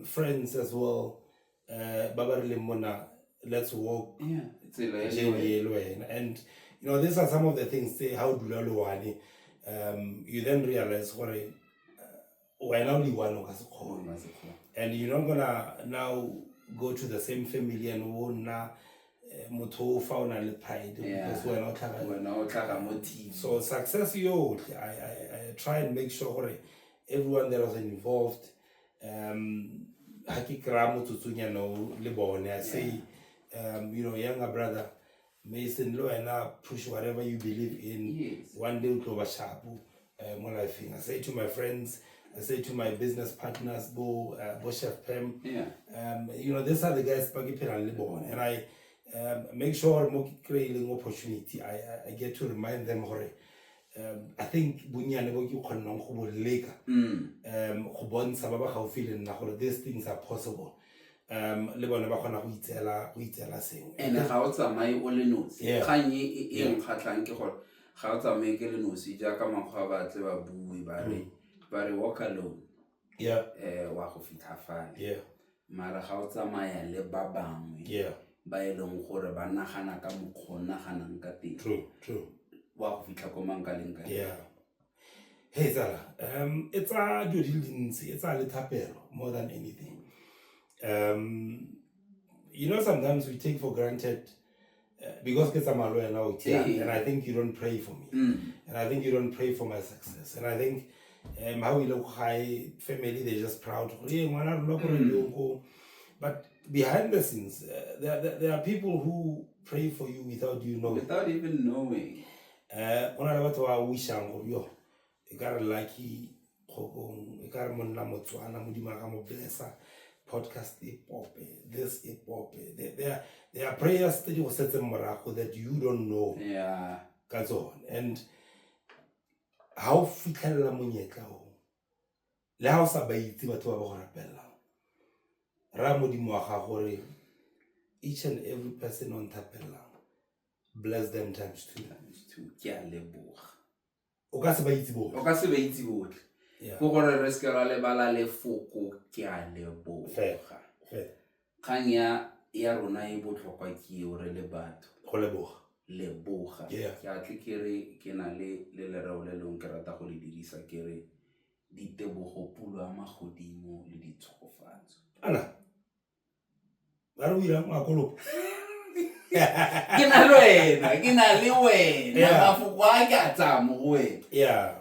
S2: friends as well, ba ba rileng mona, let's walk
S1: Yeah, tsela e le
S2: journey
S1: wena.
S2: e le wena. And you know, these are some of the things tse ha o dula le one, you then realize gore wena o le one o ka se kgone.
S1: O ka se kgone.
S2: And you're not gonna now go to the same family and o nna motho o fa o na le pride because wena o tlhaga
S1: Wena o tlhaga mo TV.
S2: So success yotlhe, I try and make sure gore everyone that was involved, ha ke kry-a motsotsonyana o le bone, I say, younger brother Mason, le wena push whatever you believe in. One day o tlo ba sharp mo lifeng. I say to my friends, I say to my business partners, bo Chef Pam, these are the guys ba ke phelang le bone, and I make sure mo ke kry-ileng opportunity, I get to remind them gore I think bonnyane bo ke kgonnang go bo leka go bontsha ba ba gaufi le nna gore these things are possible, le bone ba kgona go itseela sengwe.
S1: And ga o tsamaye o le nosi. Kgang e nkgatlhang ke gore ga o tsamaye ke le nosi, jaaka makgwa ba tle ba bue ba re walk alone, wa go fitlha fale, mara ga o tsamaya le ba bangwe ba e leng gore ba nagana ka mokgwa o naganang ka teng,
S2: true true
S1: wa go fitlha ko mang ka leng ka leng.
S2: Yeah, hey tsala, e tsaya dilo di le dintsi, e tsaya le thapelo more than anything. Sometimes we take for granted, because ke tsamaya le wena o
S1: Ee.
S2: and I think you don't pray for me, and I think you don't pray for my success, and I think Ha o ile ko gae, family, they're just proud gore ee ngwana rona ko radiong ko. But behind the scenes, there are people who pray for you without you knowing.
S1: Without even knowing.
S2: Go na le batho ba wishang gore yo e ka re Lucky Kgokong, e ka re monna Motswana, Modimo a ka mo blessa, podcast e pope, this e pope. There are prayers tse di go setseng morago that you don't know ka tsone. And ha o fitlhelela monyetla o, le ha o sa ba itse batho ba ba go rapellang, raya Modimo wa gago gore each and every person o nthapellang, bless them times two.
S1: Times two. Ke a leboga.
S2: O ka se ba itse botlhe.
S1: O ka se ba itse botlhe. Ke gore re seke ra lebala lefoko ke a leboga.
S2: Fela, fela.
S1: Kgang ya rona e botlhokwa ke eo re le batho.
S2: Go leboga.
S1: Leboga. Ke a tle ke re ke na le lereo le lengwe ke rata go le dirisa, ke re ditebogo pulo ya magodimo le ditshegofatso.
S2: Ana. Ba re o irang wa kolopa?
S1: Ke na le wena, ke na le wena. Mafoko a ke a tsaya mo go wena.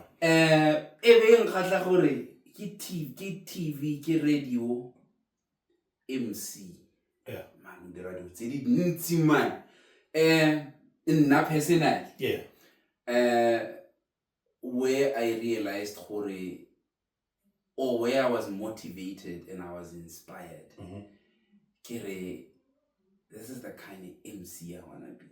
S1: E be nkgatlha gore ke ke TV, ke radio, MC. Man, o dira dilo tse di ntsi, man. Nna personally, where I realized gore, or where I was motivated and I was inspired, ke re, this is the kind of MC I want to be.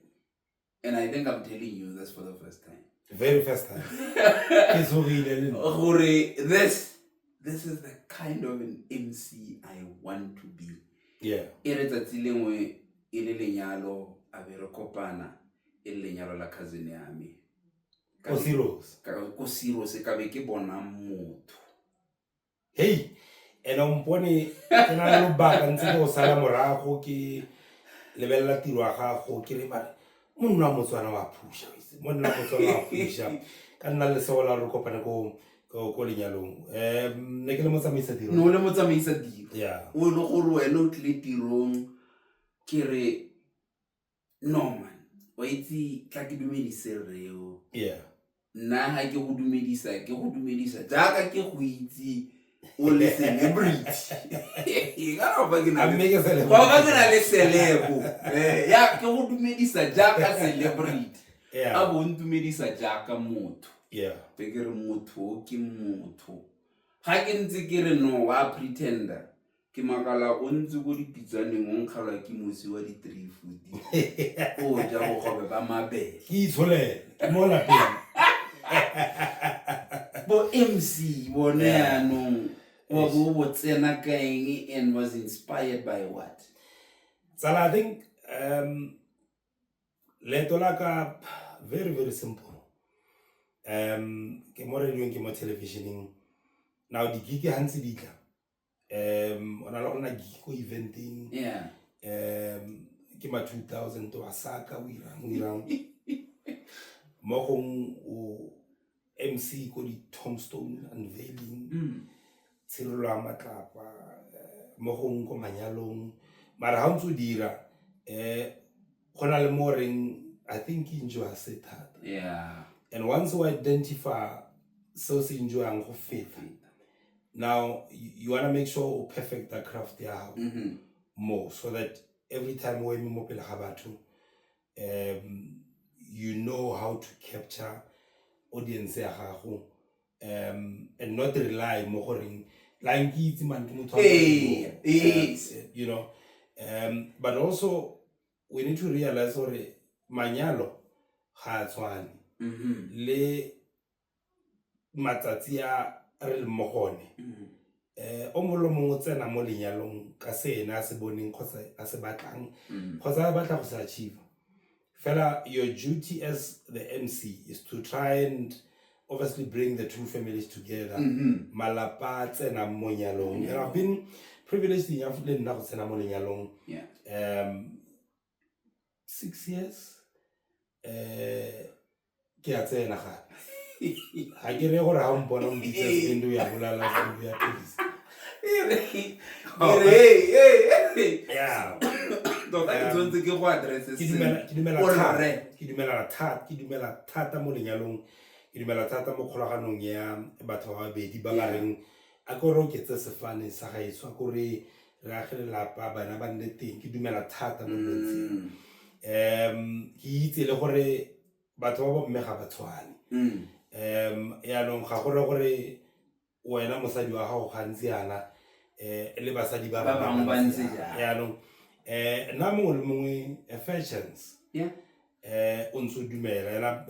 S1: And I think I'm telling you this for the first time.
S2: Very first time. Ke tsogile le nna.
S1: Gore, this is the kind of an MC I want to be. E re tsatsi lengwe e le lenyalo, a be re kopana, e le lenyalo la cousin ya me.
S2: Ko Siros.
S1: Ko Siros, ka be ke bona motho.
S2: Hey, ene o mpone ke na le lobaka ntse ke go sala morago, ke lebelela tiro ya gago, ke re mare monna wa Motswana wa phusha, wa itse, monna wa Motswana wa phusha. Ka nna lesego la re kopane ko lenyalong. Ne ke le motsamaisa tiro.
S1: Ne o le motsamaisa tiro. O le gore wena o tlile tirong, ke re, no man, wa itse, tla ke dumedise rreo. Nna ha ke go dumedisa, ke go dumedisa jaaka ke go itse o le celebrity. Ka re fa ke na
S2: A
S1: le
S2: mme ke celebrity.
S1: Fa ke na le celebo. Ya, ke go dumedisa jaaka celebrity. A bo ntumedisa jaaka motho. Be ke re motho o ke motho. Ga ke ntse ke re no wa pretender. Ke makala o ntse ko dipitsaneng o nkgalwa ke mosi wa di-three food. O ja bogobe ba mabele.
S2: Ke itsholele, ke mo lapeng.
S1: Bo MC bone yaanong, wa bo bo tsena ka eng and was inspired by what?
S2: Tsala, I think, leeto la ka very, very simple. Ke mo radio-ong, ke mo television-eng. Now di-gig ha ntse di tla. O na le go nna gig ko event-eng. Ke ma 2000 wa saka, o irang, o irang. Mo gong o MC ko di-tombstone unveiling. Tshirelo ya matlapa, mo gong ko manyalong. Mara ha o ntse o dira, go na le mo reng, I think ke enjoy se thata. And once you identify seo se enjoyang go feta, now you want to make sure o perfect the craft ya gago more, so that every time o eme mo pele ga batho, you know how to capture audience ya gago, and not rely mo goreng la nke itse man ke motho wa
S1: Ee,
S2: motho.
S1: yes.
S2: But also we need to realize gore manyalo ga a tshwane. Le matsatsi a re leng mo go one. O mongwe le mongwe o tsena mo lenyalong ka se ena a se boneng kgotsa a se batlang, kgotsa a batla go se achieve. Fela, your duty as the MC is to try and obviously bring the two families together. Malapa a tsena mo nyalong. And I've been privileged enough le nna go tsena mo lenyalong. 6 years. Ke a tsena gape. Ga ke re gore ha o mpona o mpitsa Sibindi o ya bolala, Sibindi o ya phedisa. Yeah.
S1: Tota ke tshwanetse ke go address
S2: Ke
S1: se.
S2: dumela, ke dumela
S1: O
S2: thata.
S1: rre.
S2: Ke dumela thata, ke dumela thata mo lenyalong. Ke dumela thata mo kgolaganong ya batho ba babedi ba ba reng a ko re oketse sefane sa gaetsho, a ko re re age lelapa, bana ba nne teng. Ke dumela thata mo dilong tseo. Ke itse le gore batho ba bomme ga ba tshwane. Yaanong ga gore gore wena mosadi wa gago gantsi yana le basadi ba
S1: Ba bangwe ba ntse jang.
S2: Yaanong nna mongwe le mongwe a fair chance. O ntse o dumela ena,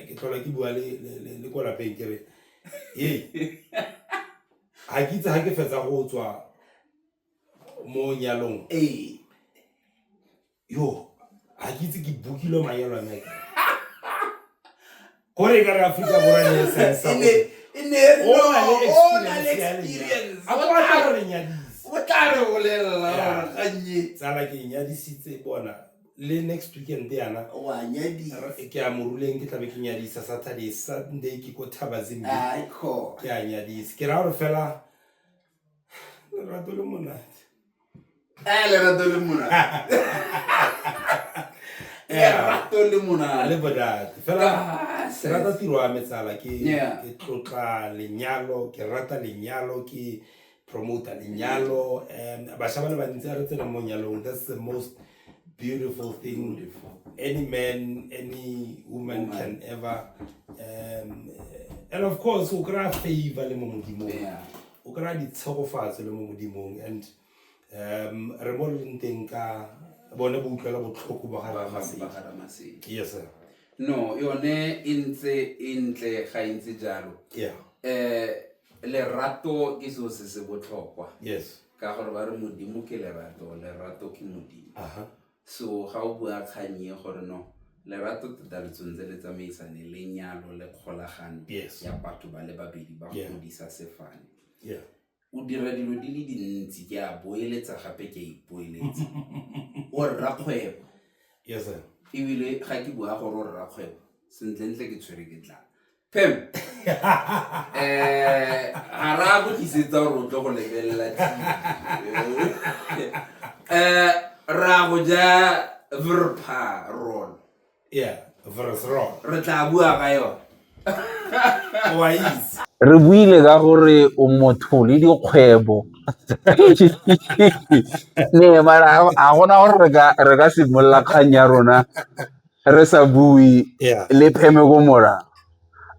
S2: ke tlhola ke bua le ko lapeng ke re ee, ga ke itse ga ke fetsa go tswa mo nyalong. Yo, ga ke itse ke bukilwe manyalo a me. Kore e ka re Aforika Borwa ne e sensa
S1: E ne e ne
S2: o na le
S1: o na le
S2: experience ya lenyalo.
S1: experience.
S2: A ko batla gore nyadise.
S1: O tla re bolelela
S2: Yeah.
S1: gore gannye.
S2: Tsala ke nyadisitse bona le next weekend yana.
S1: Wa nyadisa.
S2: Ke a moruleng, ke tlabe ke nyadisa Saturday, Sunday ke ko Thabazimbi.
S1: Ai, kho.
S2: Ke a nyadisa. Ke raya gore fela lerato le monate.
S1: Lerato le monate. Lerato le monate.
S2: Le monate. Fela
S1: Ka
S2: ke rata tiro ya me tsala, ke ke tlotla lenyalo, ke rata lenyalo, ke promota lenyalo. Bašwa ba le bantsi a re tsena mo nyalong, that's the most beautiful thing
S1: Beautiful.
S2: any man, any woman
S1: Woman.
S2: can ever, and of course o kry-a favor le mo modimong. O kry-a ditshegofatso le mo modimong, and re mo re leng teng ka bone bo utlwela botlhoko ba ga Ramasedi.
S1: Ba ga Ramasedi.
S2: Yes sir.
S1: No, yone e ntse e ntle ga e ntse jalo. Lerato ke selo se se botlhokwa. Ka gore ba re modimo ke lerato, lerato ke modimo. So ga o bua kgang e gore no, lerato tota le tshwanetse le tsamaisane le nyalo le kgolagano ya batho ba le babedi ba godisa sefane. O dira dilo di le dintsi, ke a boeletsa gape ke a ipoeletsa. O rrakgwebo.
S2: Yes sir.
S1: Ebile ga ke bua gore o rrakgwebo, sentlentle ke tshwere ke tlala. Phem. Ga re a go tlisetsa gore o tle go lebelela TV. Ra go ja Vrpa roll.
S2: Yeah, Vrpa roll.
S1: Re tla bua ka yone.
S2: Wa itse.
S1: Re buile ka gore o motho le dikgwebo. Ne, mara ga gona gore re ka simolola kgang ya rona re sa bue le Pheme ko morago.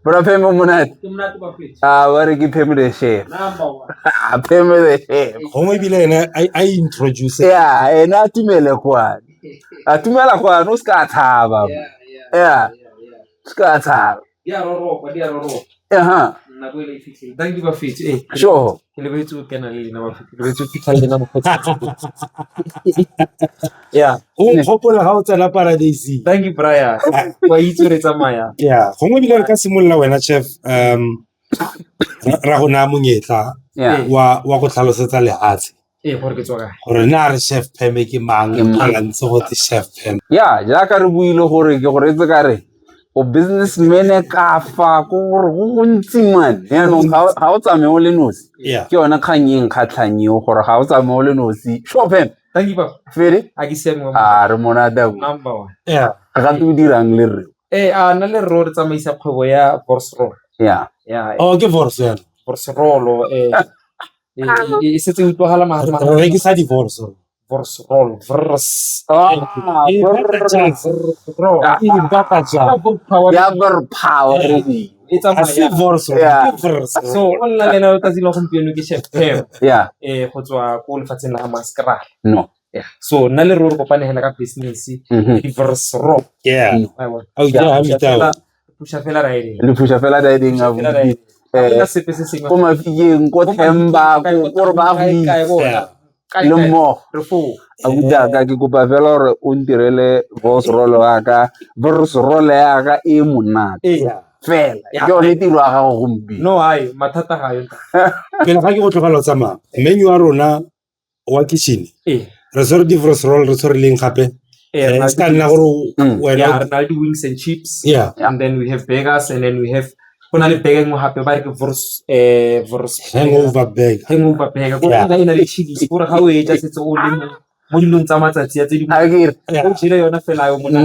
S1: Bra Pheme monate.
S3: Ke monate ba fetše.
S1: A ba re ke Pheme the chef.
S3: Number one.
S1: A Pheme the chef.
S2: Gongwe ebile ene a introduce.
S1: Yeah, ene a tumele kwane. A tumela kwane, o ska tshaba.
S3: Yeah.
S1: O ska tshaba.
S3: Di a roropa, di a roropa. Nako e le e fitlhile. Thank you ba fetše.
S1: Sure.
S3: Ke lebetse go kena le lena ba fetše. Ke lebetse go fitlha le lena mokgotsi. Yeah.
S2: O nkgopola ga o tsena paradise.
S3: Thank you Brian. Wa itse re tsamaya.
S2: Yeah, gongwe ebile re ka simolola wena chef, ra go naya monyetla wa go tlhalosetsa lehatshe.
S3: Gore ke tswa kae?
S2: Gore na re chef Pheme ke mang,
S1: Ke mang?
S2: a ntse go te chef Pheme.
S1: Yeah, jaaka re buile gore ke go reetse ka re o businessman ka fa, ko gore go gontsi man. Jaanong ga o tsamaye o le nosi. Ke yone kgang e nkgatlhang eo gore ga o tsamaye o le nosi. Sure, Pheme.
S3: Thank you, Papa.
S1: Fele?
S3: A ke siame wa
S1: A re monate a bua.
S3: Number one.
S1: Gape o dirang le rre?
S3: A nna le rre re tsamaisa kgwebo ya Vorsrol.
S1: Yeah.
S2: Oh, ke Vorsrol.
S3: Vorsrol, e setse e utlwagala
S2: Re rekisa di Vorsrol.
S3: Vorsrol, Vors.
S1: Vorsrol.
S3: Vorsrol.
S1: Ya Power.
S3: E tsamaya.
S2: A se Vorsrol, ke Vorsrol.
S3: So, o nna le ena letsatsi la gompieno ke Chef Pam.
S1: Yeah.
S3: Go tswa ko lefatsheng la Maskraal.
S1: No.
S3: Yeah. So, nna le rre re kopane hela ka business, di Vorsrol.
S2: Yeah.
S3: Wa bona.
S2: Au, ja, ha mitao.
S3: Pusha fela ra eng.
S1: Le pusha fela ra eng,
S3: Pusha fela ra eng. Ha sepe se sengwe.
S1: Ko Mafikeng, ko
S3: Ko
S1: Themba,
S3: Mafikeng,
S1: ko gore ba go
S3: kae, kae,
S1: itse.
S3: bona.
S2: Yeah.
S3: Kae,
S1: Le
S3: kae.
S1: mmogo.
S3: Re foo.
S1: Abuti a ka, ke kopa fela gore o ntirele Vorsrol ya ka, Vorsrol ya ka e monate. Fela.
S3: Yeah.
S1: Ke yone tiro ya gago gompieno.
S3: No, hai, mathata ga yo.
S2: Pele ga ke go tlogela o tsamaya, menu wa rona wa kitchen. Re tshwere di Vorsrol, re tshwere leng gape? Se ka nna gore wena
S3: Yeah, re na le di wings and chips.
S2: Yeah.
S3: And then we have burgers, and then we have go na le burger e nngwe gape ba re ke Vors
S2: Hangover burger.
S3: Hangover burger. Ko
S2: Yeah.
S3: e na le chili, gore ga o e ja setse o le Mo dilong tsa matsatsi a tse di
S1: Akere.
S3: O jele yona fela yo mona.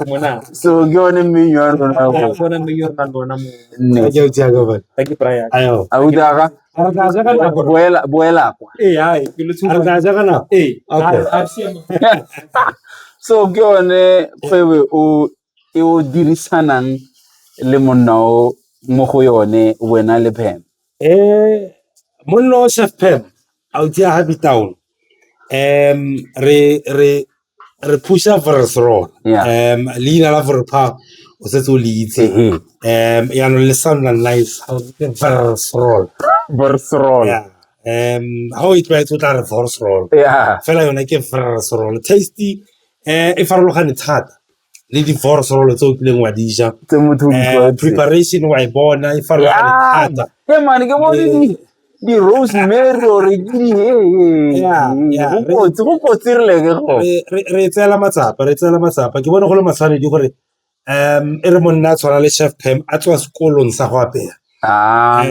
S3: Mona.
S1: So ke yone mmenyu wa rona go.
S3: Bona mme yo rena le ona mo.
S1: Nne.
S2: Ke o tsaya ka bana.
S3: Thank you, Brian.
S2: Ayo.
S1: Abuti wa ka,
S2: Re tla ja ka nako.
S1: boela boela kwa.
S3: Ee, hai, ke lo
S2: Re
S3: tshuba.
S2: tla ja ka nako.
S3: Ee,
S2: Okay.
S3: a siama.
S1: So ke yone kgwebo o e o dirisanang le monna o mo go yone wena le Pam.
S2: Mollo Chef Pam, out ya Happy Town. Re pusha Versroll.
S1: Yeah.
S2: Leina la Verpa o setse o le itse.
S1: Ehe.
S2: Yaanong le sound nice. Versroll.
S1: Versroll.
S2: Yeah. Ha o e tlwaetse o tla re Versroll.
S1: Yeah.
S2: Fela yone ke Versroll. Tasty e farologane thata le di Versroll tse o kileng wa di ja.
S1: Tse motho o di tlwaetseng.
S2: Preparation wa e bona e farologane
S1: Yeah.
S2: thata.
S1: Hey man, ke bone di rosemary or ke di
S2: Yeah, yeah.
S1: go kotsi re leke go.
S2: Re tseela matsapa, re tseela matsapa. Ke bone go le matshwanedi gore e re monna a tshwana le Chef Pam a tswa sekolong sa go apeya.
S1: Ah.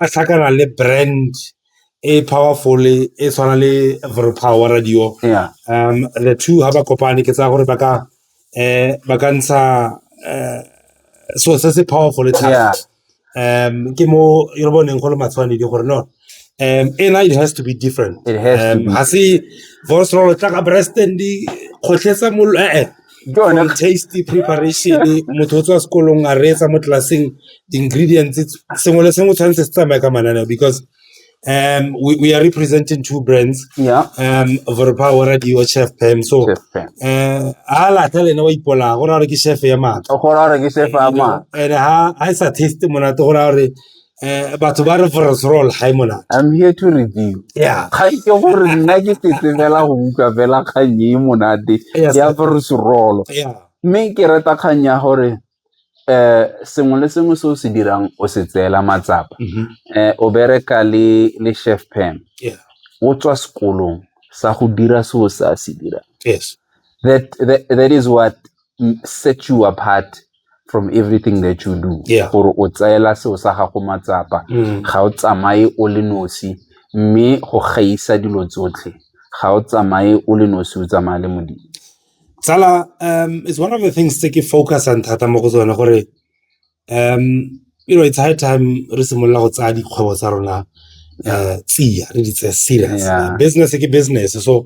S2: A tlhakana le brand e powerful e tshwana le Verpower Radio.
S1: Yeah.
S2: The two ha ba kopane ke tsaya gore ba ka ntsha so se se powerful thata.
S1: Yeah.
S2: Ke mo re boneng go le matshwanedi gore no ena it has to be different.
S1: It has to be.
S2: Ha se Versroll tla ka Preston di kgotlhetsa mollo
S1: Ke yone
S2: From tasty preparation motho o tswa sekolong a reetsa mo tlelaseng di-ingredients sengwe le sengwe tshwanetse se tsamaye ka mananeo because we are representing two brands.
S1: Yeah.
S2: Verpower Radio, Chef Pam. So
S1: Chef Pam.
S2: ha latla le ena wa ipolaya go raya gore ke chef ya maatla.
S1: O go raya gore ke chef ya maatla.
S2: And ha e sa taste monate go raya gore batho ba re Versroll ha e monate.
S1: I'm here to review.
S2: Yeah.
S1: Kgang ke gore nna ke setse fela go utlwa fela kgang e monate
S2: Yes.
S1: ya Versroll.
S2: Yeah.
S1: Mme ke rata kgang ya gore sengwe le sengwe se o se dirang o se tseela matsapa. O bereka le Chef Pam.
S2: Yeah.
S1: O tswa sekolong sa go dira seo se a se dirang.
S2: Yes.
S1: That is what sets you apart from everything that you do.
S2: Yeah.
S1: Gore o tseela seo sa gago matsapa. Ga o tsamaye o le nosi, mme go gaisa dilo tsotlhe. Ga o tsamaye o le nosi, o tsamaya le Modimo.
S2: Tsala, it's one of the things tse ke focusang thata mo go tsone gore, you know, it's high time re simolola go tsaya dikgwebo tsa rona, tsia, re di tseye serious.
S1: Yeah.
S2: Business ke business. So,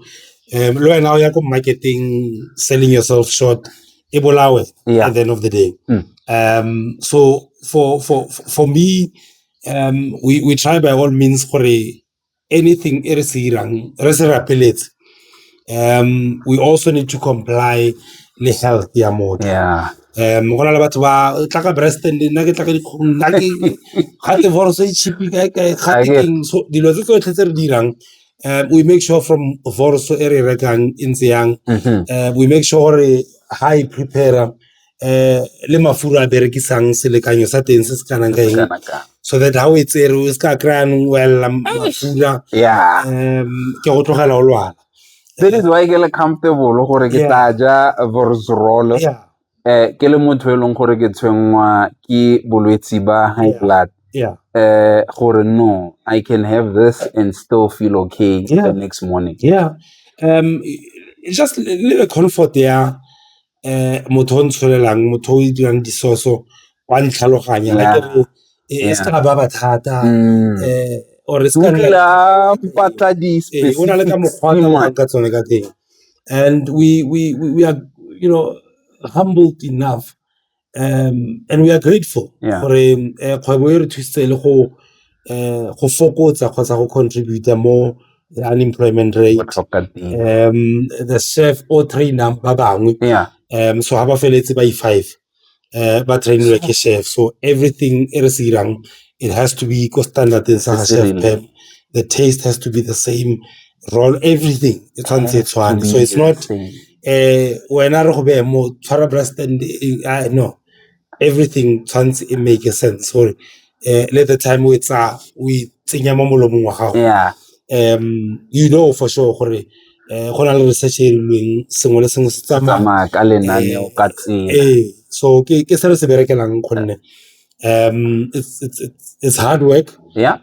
S2: le wena o ya ko marketing, selling yourself short, e bolawe
S1: Yeah.
S2: at the end of the day. So for me, we try by all means gore anything e re se irang, re se rapeletse. We also need to comply le health ya motho.
S1: Yeah.
S2: Go na le batho ba tla ka Preston, nna ke tla ka dikgong, nna ke ga te Vors e cheap kae kae, ga te
S1: Akere.
S2: keng. So dilo tse tsotlhe tse re di dirang, we make sure from Vors e re rekang e ntse yang. We make sure gore ha e prepare, le mafura a berekisang selekanyo sa teng se se kanang ka eng.
S1: Kana ka.
S2: So that ha o e tsere o se ka kry-a nong o ella mafura,
S1: Yeah.
S2: ke go tlogela o lwala.
S1: That is why ke le comfortable gore ke
S2: Yeah.
S1: tla ja Versroll.
S2: Yeah.
S1: Ke le motho e leng gore ke tshwenngwa ke bolwetsi ba high
S2: Yeah.
S1: blood.
S2: Yeah.
S1: Gore no, I can have this and still feel okay
S2: Yeah.
S1: the next morning.
S2: Yeah. Just le comfort ya, motho o ntsholelang, motho o dirang disoso, wa ntlhaloganya. Ha ke re, e se ka ba ba thata, or e se ka nna
S1: Dula mpatla di
S2: Ee, o na le ka mokgwa a tsamayang ka tsone ka teng. And we are, you know, humbled enough, and we are grateful
S1: Yeah.
S2: gore, kgwebo e re thusitse le go fokotsa kgotsa go contribute mo the unemployment rate.
S1: Go tlhoka tiro.
S2: The chef o trainang ba bangwe.
S1: Yeah.
S2: So ha ba feletse ba i5, ba trainilwe ke chef. So everything e re se dirang, it has to be ko standard sa ga
S1: Se
S2: Chef
S1: rileng.
S2: Pam. The taste has to be the same, roll, everything. E tshwanetse e tshwane. So it's not,
S1: Same.
S2: wena re go beye mo tshwara Preston, no. Everything tshwanetse e make sense. Gore, let the time o e tsaya, o e tsenya mo molomong wa gago.
S1: Yeah.
S2: You know for sure gore, go na le research e rileng, sengwe le sengwe se tsamaya.
S1: Tsamaya ka lenaneo, ka tsela.
S2: So ke se re se berekelang gonne, it's hard work.
S1: Yeah.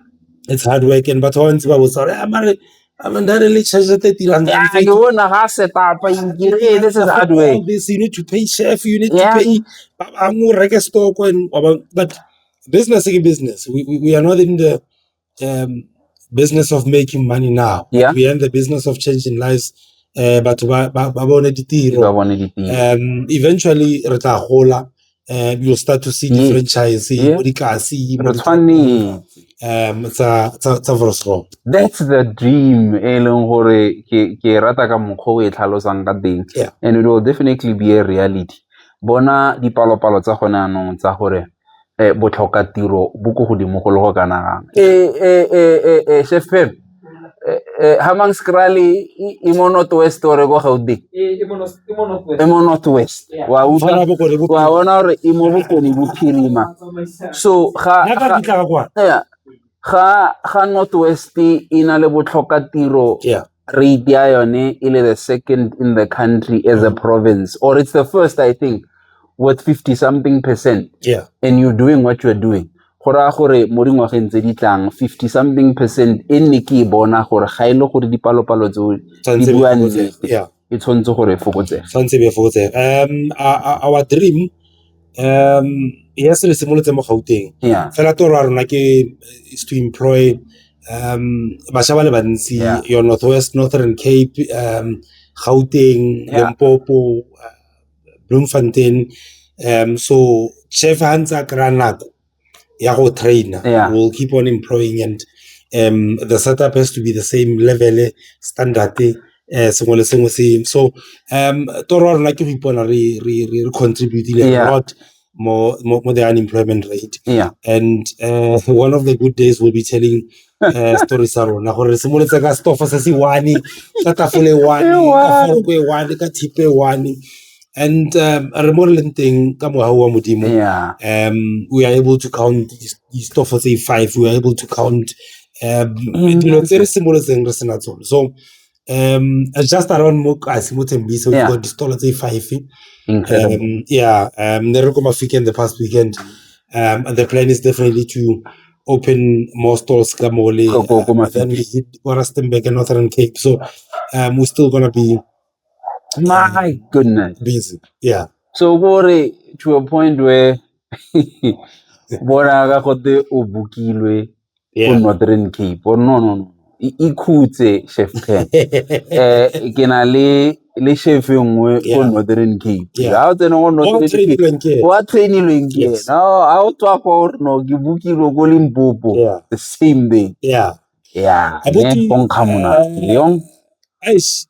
S2: It's hard work, and batho ba bantsi ba botsa gore, mare I mean, that really charge R30.
S1: Yeah, ke bona ga set up ke re this is hard work.
S2: This you need to pay chef, you need to pay ba bangwe, o reke stock and but business is business. We are not in the business of making money now. We are in the business of changing lives. Batho ba bone ditiro.
S1: Ba bone ditiro.
S2: Eventually re tla gola. You'll start to see the franchise, mo dikasi, mo
S1: Re tshwanetse.
S2: Tsa Vosloorus.
S1: That's the dream e leng gore ke rata ka mokgwa o e tlhalosang ka teng. And it will definitely be a reality. Bona dipalopalo tsa gone anong tsa gore botlhokatiro bo ko godimo go le go kana kang. Chef Pam, Hammanskraal e mo North West ore ko Gauteng?
S3: E mo North West.
S1: E mo North West.
S3: Yeah.
S1: Wa utlwa?
S2: Fana bokone bophirima.
S1: Wa bona gore e mo bokone bophirima. So, ga,
S2: Nna ka
S1: ga,
S2: fitlha ka kwa.
S1: Yeah. Ga North West e na le botlhokatiro, rate ya yone e le the second in the country as a province, or it's the first, I think, with 50 something percent. And you're doing what you're doing. Go raya gore mo dingwageng tse di tlang, 50 something percent e nne ke e bona gore ga e le gore dipalopalo tseo di
S2: Tshwanetse
S1: bua
S2: e fokotsege.
S1: nnete, e tshwanetse gore e fokotsege.
S2: Tshwanetse e fokotsege. Our dream, yes, re simolotse mo Gauteng. Fela toro ya rona ke is to employ bašwa ba le bantsi, your North West, Northern Cape, Gauteng, Limpopo, Bloemfontein. So chef ha ntse a kry-a nako ya go trainer, we'll keep on employing, and the setup has to be the same level, standard, sengwe le sengwe same. So toro ya rona ke go ipona re contribute a lot more the unemployment rate. And one of the good days we'll be telling stories tsa rona gore re simolotse ka stofo se se one, ka tafole one,
S1: E
S2: ka
S1: one.
S2: foroko e one, ka thipe e one. And re mo re leng teng ka mohau wa Modimo. We are able to count distofo tse 5, we are able to count dilo tse re simolotseng re sena tsone. So just around mo kasi mo Tembisa, we've got distolo tse 5.
S1: Incredible.
S2: Yeah, ne re ko Mafikeng the past weekend. And the plan is definitely to open more stalls ka mole,
S1: Ko
S2: then we
S1: Mafikeng.
S2: hit Rustenburg and Northern Cape. So we're still going to be
S1: My goodness.
S2: busy. Yeah.
S1: So gore to a point where bona ka gote o bukilwe ko Northern Cape. Or no, no, no. Ikhutse Chef Pam. Ke na le chef e nngwe ko Northern Cape. Ha o tsena ko Northern
S2: Wa
S1: Cape,
S2: trainilweng ke ena.
S1: wa trainilweng ke
S2: Yes.
S1: ena. Ha o tswa kwa o re no, ke bukilwe ko Limpopo. The same day. Yeah.
S2: Abuti,
S1: Ne, go nkga monate. Yong.
S2: Eish,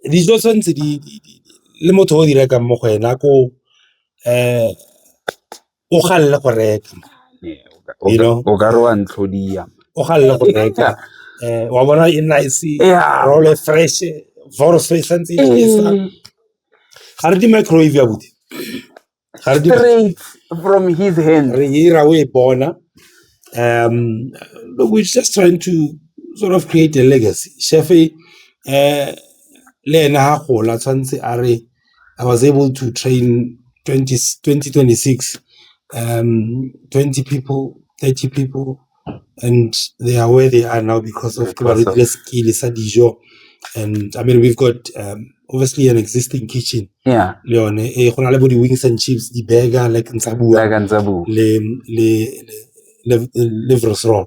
S2: dijo tshwanetse di, le motho o di rekang mo go ena ko, o galle go reka.
S1: Yeah,
S2: You know?
S1: o ka re wa ntlhodia.
S2: O galle go reka. Wa bona e nice, roll e fresh, voro e santse e tjhesa. Ga re di microwave ya buti. Ga re di
S1: Straight from his hand.
S2: Re ira o e bona. Look, we're just trying to sort of create a legacy. Chef, le ena ha gola tshwantse a re, I was able to train 2026, 20 people, 30 people, and they are where they are now because of
S1: Because of
S2: the skill sa dijo. And we've got obviously an existing kitchen. Le yone, go na le bo di wings and chips, di burger, like ntsa bua.
S1: Like ntsa bua.
S2: Le wors roll.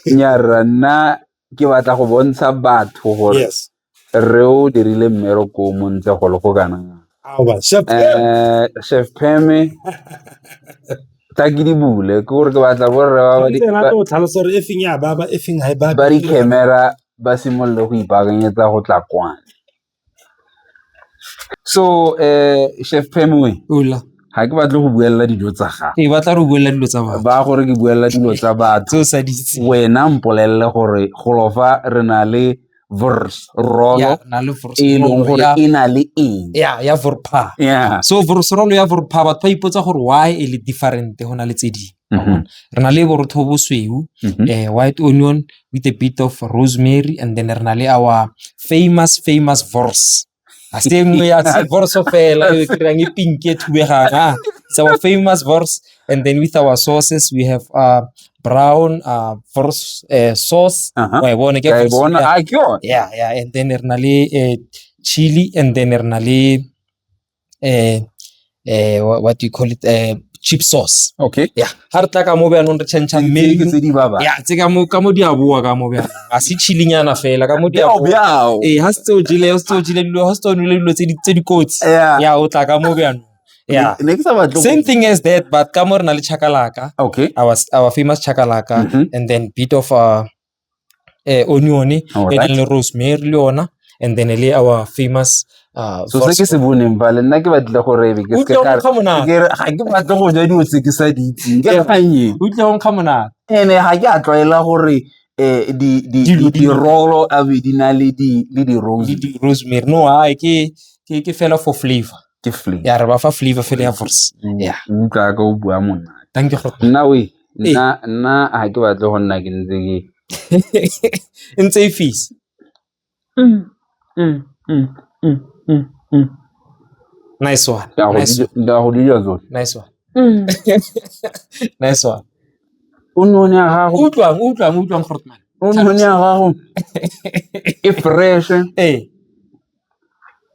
S1: Nyarra, nna ke batla go bontsha batho gore re o dirile mmereko o montle go le go kana kang.
S2: Aowa, Chef Pam.
S1: Chef Pam, tla ke di bule, ke gore ke batla borre ba ba di-
S2: Tshwanetse ena a tlo tlhalosa gore e feng ya baba, e feng ha e babe.
S1: ba di-camera ba simolole go ipaakanyetsa go tla kwana. So, Chef Pam we,
S3: Hola.
S1: ga ke batle go buella dijo tsa gago.
S3: Ee, ba tla re buella dilo tsa batho.
S1: Ba gore ke buella dilo tsa batho.
S3: Tse o sa di itseng.
S1: Wena mpolelle gore golo fa re na le wors roll
S3: Ya, na le wors
S1: e leng
S3: roll
S1: gore
S3: ya
S1: e na le eng.
S3: Ya, ya Vorpa. So wors roll ya Vorpa, batho ba ipotsa gore why e le different go na le tse dingwe. Re na le borotho bo bosweu, white onion with a bit of rosemary, and then re na le our famous wors. A se e nngwe ya se wors fela, e kry-ang e pink e thubegang, ah. It's our famous wors, and then with our sauces we have brown vors sauce. Wa e bona ke
S1: Ka e
S3: vors-
S1: bona
S3: yeah.
S1: a ke yone.
S3: Yeah, and then re na le chili, and then re na le what do you call it, chip sauce.
S1: Okay.
S3: Yeah, ha re tla ka mo bjaanong re change
S1: Tse ke
S3: menu.
S1: tse di baba.
S3: Yeah, tse ka mo di a boa ka mo bjaanong. Ga se chili-nyana fela, ka mo di a
S1: Bjao
S3: boa.
S1: bjao.
S3: Ee, ha se o jele, ha se o jele dilo, ha se o nwele dilo tse di kotsi.
S1: Yeah.
S3: Yeah, o tla ka mo bjaanong. Yeah.
S1: Ne ke sa batle go-
S3: Same thing as that, but ka mo re na le chakalaka.
S1: Okay.
S3: Our famous chakalaka, and then bit of onion, e nang le rosemary le yona, and then le our famous
S1: So se ke se boneng fale, nna ke batlile gore ebe ke
S3: O
S1: se
S3: utlwa
S1: ka
S3: go nkga monate.
S1: ke re ga ke batle go ja dilo tse ke sa di itseng, ke kgang e.
S3: O utlwa go nkga monate.
S1: Ene ga ke a tlwaela gore
S3: Dilo
S1: di-roll a be di na le di rose.
S3: Le di rosemary. No, ai ke fela for flavor.
S1: Ke flavor.
S3: Ya, re ba fa flavor fela ya vors. Yeah.
S1: O utlwa ka o bua monate.
S3: Thank you.
S1: Nna we, nna ga ke batle go nna ke ntse ke
S3: Ntse e fisa. Nice one.
S1: Ka go
S3: Nice one.
S1: Ka go di ja tsotlhe.
S3: Nice one. Nice one.
S1: Onion ya gago.
S3: Utlwang, utlwang, utlwang Grootman.
S1: Onion ya gago e fresh.
S3: Ee.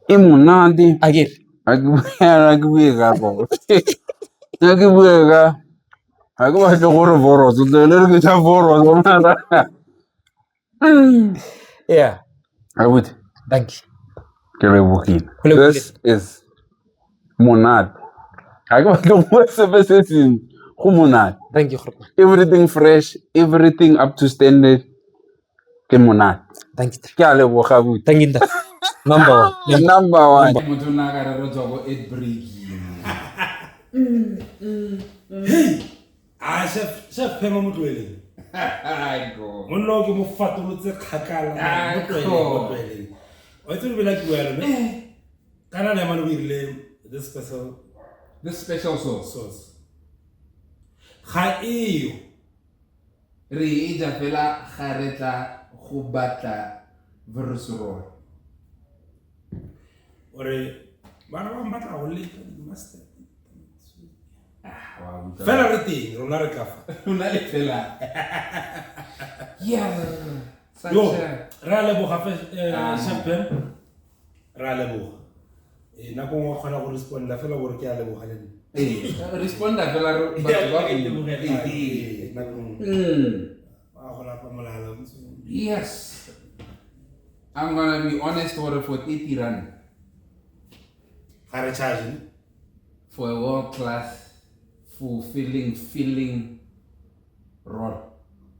S1: E monate.
S3: Akere.
S1: Ga ke bue ka boro. Ga ke bue ka, ga ke batle gore voroso, tlogele re ke ja voroso mara.
S3: Yeah.
S1: Abuti.
S3: Thank you.
S1: Ke lebogile.
S3: Go lebogile.
S1: This is monate. Ga ke batle go bua sepe se sengwe. Go monate.
S3: Thank you, Grootman.
S1: Everything fresh, everything up to standard. Ke monate.
S3: Thank you.
S1: Ke a leboga abuti.
S3: Thank you, ntate. Number one.
S1: Number one.
S4: Motho nna ka re re tswa ko Edbreak.
S2: Hey! Ah, chef Phema mo tloheleng. Monna o ke mo fatolotse kgakala, mo tloheleng, mo tloheleng. Wa itse re bela ke bua yalo, ne? Kana le mane o irile this special
S4: This special sauce.
S2: Sauce. Ga eyo.
S4: Re e ja fela ga re tla go batla vorosorolo.
S2: Ore bana ba batla go leka di-mustard.
S4: Ah, wa utlwa.
S2: Fela re teng, rona re tla fa.
S4: Rona le fela. Yeah.
S2: Yo,
S4: Sunshine.
S2: re a leboga
S4: Ah.
S2: Chef Ben. Re a leboga. Nako nngwe wa kgona go responda fela gore ke a leboga le nna.
S4: Ee, responda fela re batho ba
S2: Ke
S4: go
S2: lebogela.
S4: Ee.
S2: Ee, nako nngwe. Wa go lapa molala, o ntse o-
S4: Yes. I'm going to be honest gore for 30 rand.
S2: Ga re charge, ne?
S4: For a world class fulfilling feeling roll.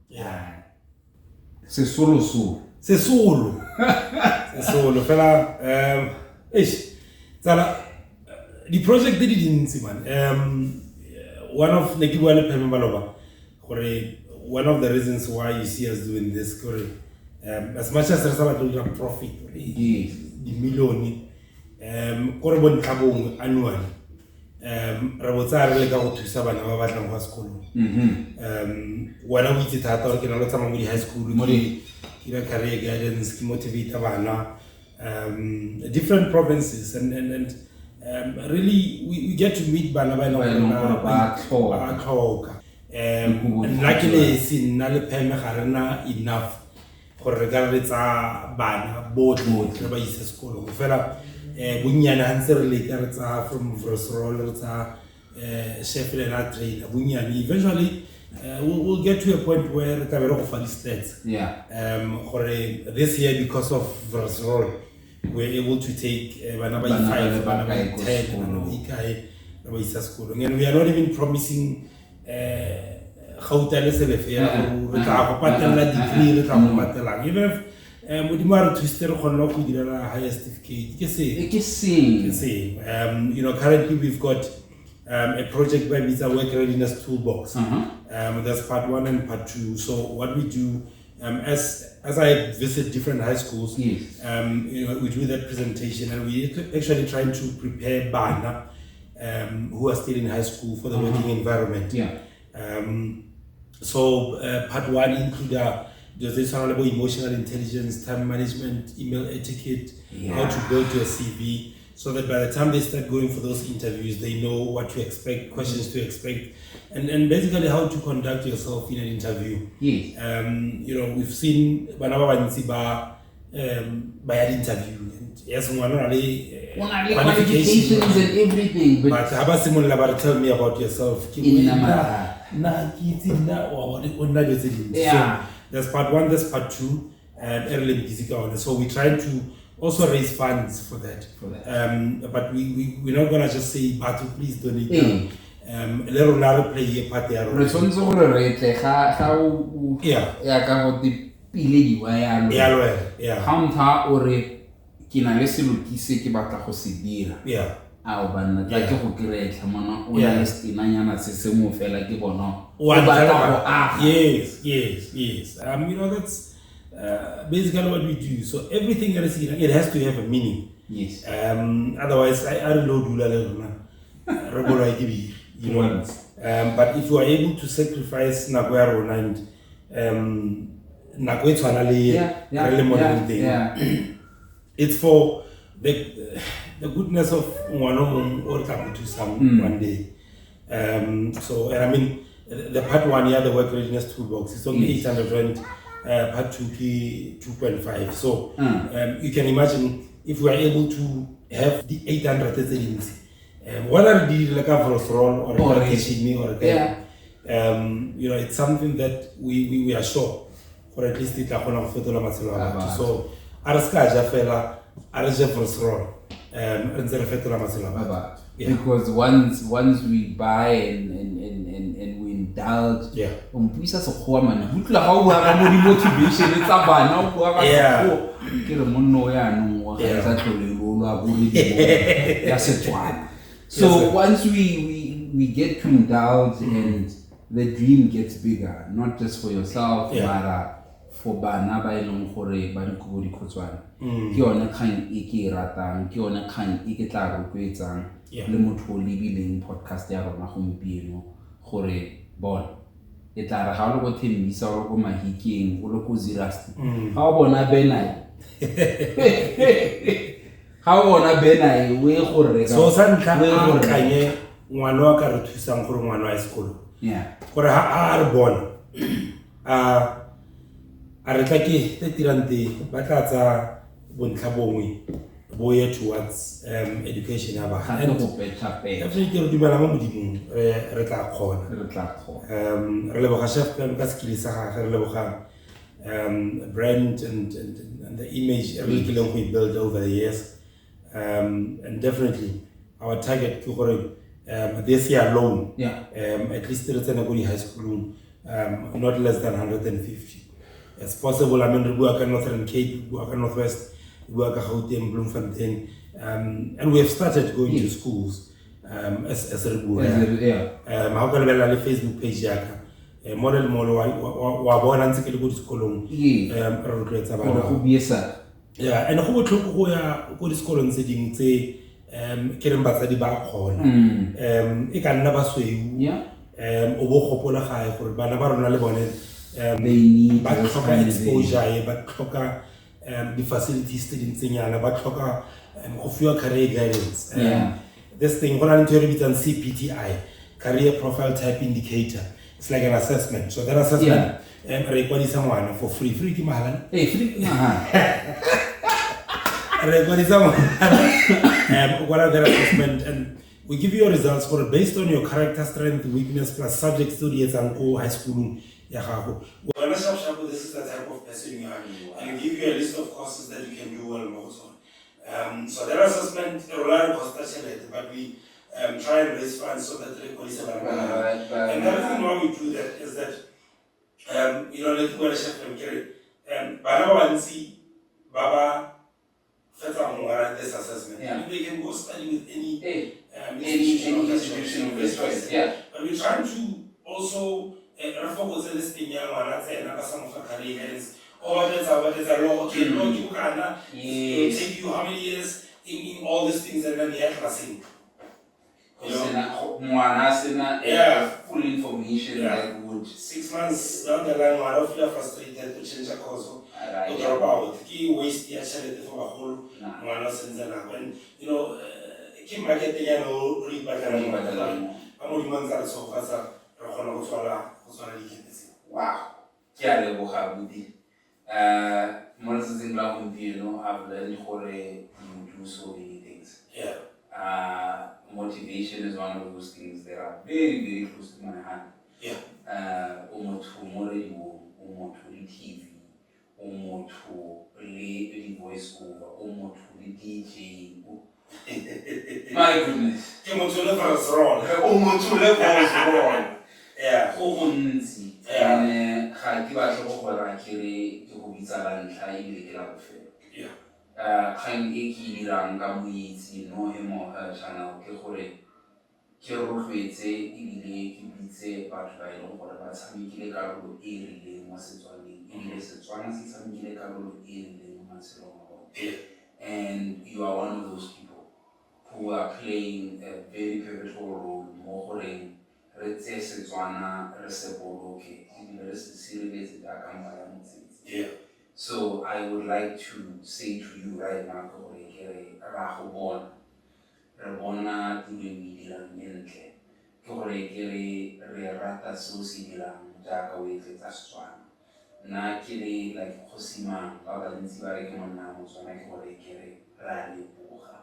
S2: Yeah.
S4: Sesolo so.
S2: Sesolo. Sesolo fela, eish, tsala, di project di dintsi man. One of ne ke bua le Pheme maloba gore one of the reasons why you see us doing this gore, as much as re sa batle go dira profit, gore
S4: Yes.
S2: di million, gore bontlha bongwe annually, re bo tsaya re leka go thusa bana ba batlang go ya sekolong. Wena o itse thata gore ke na le go tsamaya mo di high school,
S4: Mo di-
S2: ke dira career guidance, ke motivate bana, different provinces, and really we get to meet bana ba e leng
S4: Ba e leng
S2: gore
S4: gore ba tlhoka.
S2: ba tlhoka.
S4: Dikobo tse
S2: Nna ke
S4: di
S2: le esi, nna le Pheme ga re na enough gore re ka re tsaya bana botlhe re ba ise sekolong. Fela, bonnyane ha ntse re leka re tsaya from Vosloorus, re tsaya, chef le ena a trainer, bonnyane. Eventually, we'll get to a point where re tla be re go fa di-stats.
S4: Yeah.
S2: Gore this year, because of Vosloorus, we're able to take, bana ba
S4: Bana ba
S2: 5,
S4: le
S2: bana ba
S4: bakae ko
S2: 10, bana ba
S4: sekolong.
S2: ikae, re ba isa sekolong. And we are not even promising, gauta le selefe ya gore re tla go patella degree, re tla go patelang. Even if, Modimo a re thusitse re kgonne go direla higher certificate, ke sengwe.
S4: Ke sengwe.
S2: Ke sengwe. Currently we've got, a project by Visa Work Readiness Toolbox. That's part 1 and part 2. So what we do, as I visit different high schools,
S4: Yes.
S2: we do that presentation, and we actually trying to prepare bana, who are still in high school for the working environment.
S4: Yeah.
S2: So, part 1 include, dilo tse di tshwanang le bo emotional intelligence, time management, email etiquette, how to build your CV. So that by the time they start going for those interviews, they know what to expect, questions to expect, and basically how to conduct yourself in an interview. We've seen bana ba bantsi ba ya di-interview and yes, ngwana o na le
S4: O na le
S2: qualifications
S4: qualifications and everything, but
S2: but ha ba simolola ba re, "Tell me about yourself," ke
S4: E nna
S2: nna
S4: mathata.
S2: Nna ke itse nna wa bona o nna dilo tse dintsi. So there's part one, there's part two, e re lemokise ka one. So we try to also raise funds for that.
S4: For that.
S2: But we're not gonna just say, "Batho, please donate." Le rona re play a part ya
S4: Re
S2: rona.
S4: tshwanetse gore re tle ga o ya ka go te pilediwa yalo.
S2: Ya lwela, yeah.
S4: Ga ntlha o re ke na le selo ke se ke batla go se dira. Ao banna, tla ke go kry-etlha mona o na le stenanyana se se mo fela ke bona o
S2: Wa
S4: batla
S2: ntlha-
S4: go aga.
S2: Yes. That's basically what we do. So everything that is, it has to have a meaning. Otherwise, I don't know, dula le rona. Re bolwa ke biri.
S4: Once.
S2: But if you are able to sacrifice nako ya rona and nako e tshwana le re le mo teng, it's for the goodness of ngwana o mongwe o re tla mo thusang one day. So, and I mean, the part one, yeah, the work readiness toolbox, it's only 800 rand. Part two ke 2.5. So you can imagine if we are able to have the 800 tse dintsi, whether re di dirile ka Vosloorus or
S4: Or
S2: ka kitchen or ka it's something that we are sure gore at least e tla kgona go fetola matshelo a
S4: A
S2: batho.
S4: batho.
S2: So a re se ka ja fela, a re je Vosloorus, re ntse re fetola matshelo a batho.
S4: Batho.
S2: Yeah.
S4: Because once we buy and we indulge, o mpuisa Sekgowa mane, go utlwa ga o bua ka mo di-motivation tsa bana, o bua ka Sekgowa. Ke re monna o yaanong wa ga e sa tlhole lo a bore di ya Setswana. So
S2: Yes, sir.
S4: once we get to indulge and the dream gets bigger, not just for yourself, mara for bana ba e leng gore ba dikobo dikhutshwane. Ke yone kgang e ke e ratang, ke yone kgang e ke tla rotloetsang le motho o lebileng podcast ya rona gompieno gore bona e tla re ga o le ko Thembisa, o le ko Mahikeng, o le ko Zeerust, ga o bona Benai, ga o bona Benai o ye go reka.
S2: So sa ntlha,
S4: O ye go
S2: a
S4: reka.
S2: akanye ngwana wa ka re thusang gore ngwana wa ye sekolong. Gore ha a re bona, a re tla ke 30 rand ba tla tsa bontlha bongwe bo ye towards education ya bana.
S4: Gape
S2: And
S4: go petšha-petšha.
S2: definitely re dumela mo Modimong, re tla kgona.
S4: Re tla kgona.
S2: Re leboga Chef Pam ka skill sa gagwe, re leboga brand and the image re lekileng go e build over the years. And definitely our target ke gore this year alone, at least re tsene ko di-high schoolong, not less than 150. It's possible. I mean, re bua ka Northern Cape, re bua ka Northwest, re bua ka Gauteng, Bloemfontein, and we have started going to schools as re bua.
S4: As a, yeah.
S2: Ha o ka lebelela le Facebook page ya ka, mo le mo le wa bona ntse ke le ko dikolong, re rotloetsa
S4: Gore
S2: bana.
S4: go biesa.
S2: Yeah, and go botlhoko go ya ko dikolong tse dingwe tse ke reng batsadi ba kgona. E ka nna basweu. O bo gopola gae gore bana ba rona le bone
S4: They need
S2: ba
S4: those
S2: tlhoka
S4: kind of
S2: exposure e, ba tlhoka di-facilities tse dintsinyana, ba tlhoka go fiwa career guidance. This thing, go na le ntho e re bitsang CPTI, Career Profile Type Indicator. It's like an assessment. So that assessment, re ikwadisa ngwana for free. Free ke mahala ne?
S4: Hey, free ke mahala.
S2: Re ikwadisa ngwana, o kwala that assessment and we give you your results gore based on your character, strength, weakness plus subjects tse o di etsang ko high schoolong ya gago, wena sharp sharp, this is the type of person you are, and we give you a list of courses that you can do well mo go tsone. So that assessment rona re costa tšhelete, but we try and raise funds so that re kwadise bana ba gago. And the reason why we do that is that le ke bua le Chef Rem, ke re, bana ba bantsi ba ba fetsang go ngwala this assessment, they can go study with any
S4: Hey, any
S2: institution
S4: any
S2: of their
S4: institution of
S2: choice.
S4: their choice. Yeah.
S2: But we're trying to also re fokotse this thing ya ngwana tsena ba sa mo fa career guidance. O batletsa law, okay, law ke bokana, it will take you how many years in all these things, and then ya classeng.
S4: Go sena ngwana a sena full information that would
S2: 6 months down the line, ngwana o feel frustrated to change a course. O drop out ke waste ya tšhelete for bagolo, ngwana o sentse nako. And ke market nyana o re ipatlelang mo. Ba Modimo a ntse a re tshegofatsa, re kgona go tswala dikepe tseo.
S4: Wow, ke a leboga abuti. Mo letsatsing la gompieno I've learned gore you do so many things. Motivation is one of those things that are very, very close to my heart. O motho mo radio, o motho le TV, o motho le di-voice over, o motho le DJ. My goodness.
S2: Ke motho le voice roll.
S4: O motho le voice roll.
S2: Yeah.
S4: Go gontsi.
S2: Yeah.
S4: And ga ke batle go gore ke re ke go bitsa la ntlha ebile ke la bofelo.
S2: Yeah.
S4: Kgang e ke e dirang ka Moitse No Him or Her channel ke gore ke rotloetse ebile ke bitse batho ba e leng gore ba tshamekile karolo e e rileng mo Setswaneng, ebile Setswana se tshamekile karolo e e rileng mo matshelong a bone.
S2: Yeah.
S4: And you are one of those people who are playing a very pivotal role mo goreng re tseye Setswana re se boloke ebile re se sireletse jaaka mpa ya motsetse.
S2: Yeah.
S4: So I would like to say to you right now ke gore ke re ra go bona, re bona tiro e o e dirang e ntle, ke gore ke re re rata se o se dirang jaaka o etletsa Setswana. Nna ke le like Kgosimang, ba bantsi ba re ke monna wa Motswana, ke gore ke re ra leboga.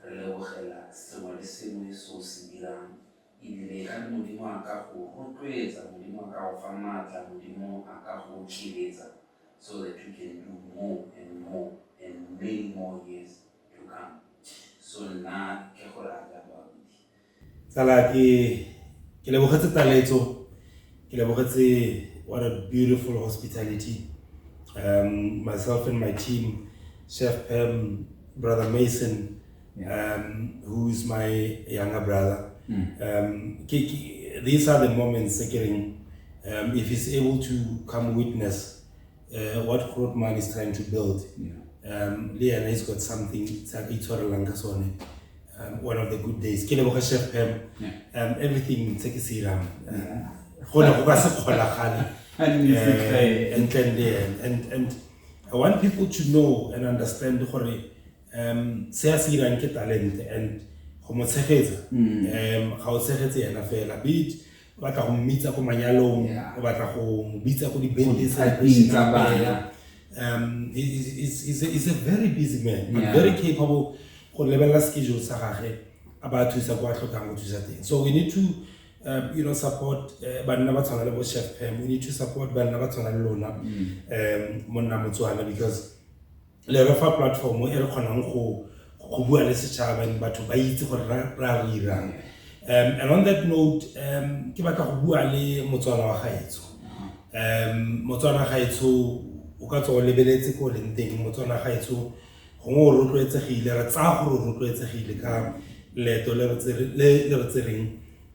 S4: Re lebogela sengwe le sengwe se o se dirang, ebile ka Modimo a ka go rotloetsa, Modimo a ka go fa maatla, Modimo a ka go okeletsa, so that you can do more and more and many more years to come. So nna ke go rata abuti.
S2: Tsala, ke lebogetse taletso, ke lebogetse what a beautiful hospitality. Myself and my team, Chef Pam, Brother Mason, who is my younger brother. These are the moments getting, if he's able to come witness what Grootman is trying to build.
S4: Yeah.
S2: Le yena he's got something tsa ka itshwarelang ka sone. One of the good days. Ke leboga Chef Pam.
S4: Yeah.
S2: Everything tse ke se irang. Go ne go ka se kgonagale.
S4: And
S2: And and I want people to know and understand gore se a se irang ke talent and go mo tshegetsa. Ga o tshegetse yena fela, be it o batla go mmitsa ko manyalong,
S4: Yeah.
S2: o batla go mo bitsa ko di-birthday
S4: Go
S2: celebration
S4: bitsa bana.
S2: He's a very busy man, but
S4: Yeah.
S2: very capable go lebelela schedule sa gagwe a ba thusa kwa a tlhokang go thusa teng. So we need to support banna ba tshwana le bo Chef Pam. We need to support banna ba tshwana le lona, monna Motswana, because le re fa platform e re kgonang go bua le setšhaba and batho ba itse gore ra re irang. And on that note, ke batla go bua le Motswana wa gaetsho. Motswana gaetsho o ka tswa o lebeletse ko o leng teng, Motswana gaetsho gongwe o rotloetsegile, re tsaya gore o rotloetsegile ka leeto le re le le re tsereng,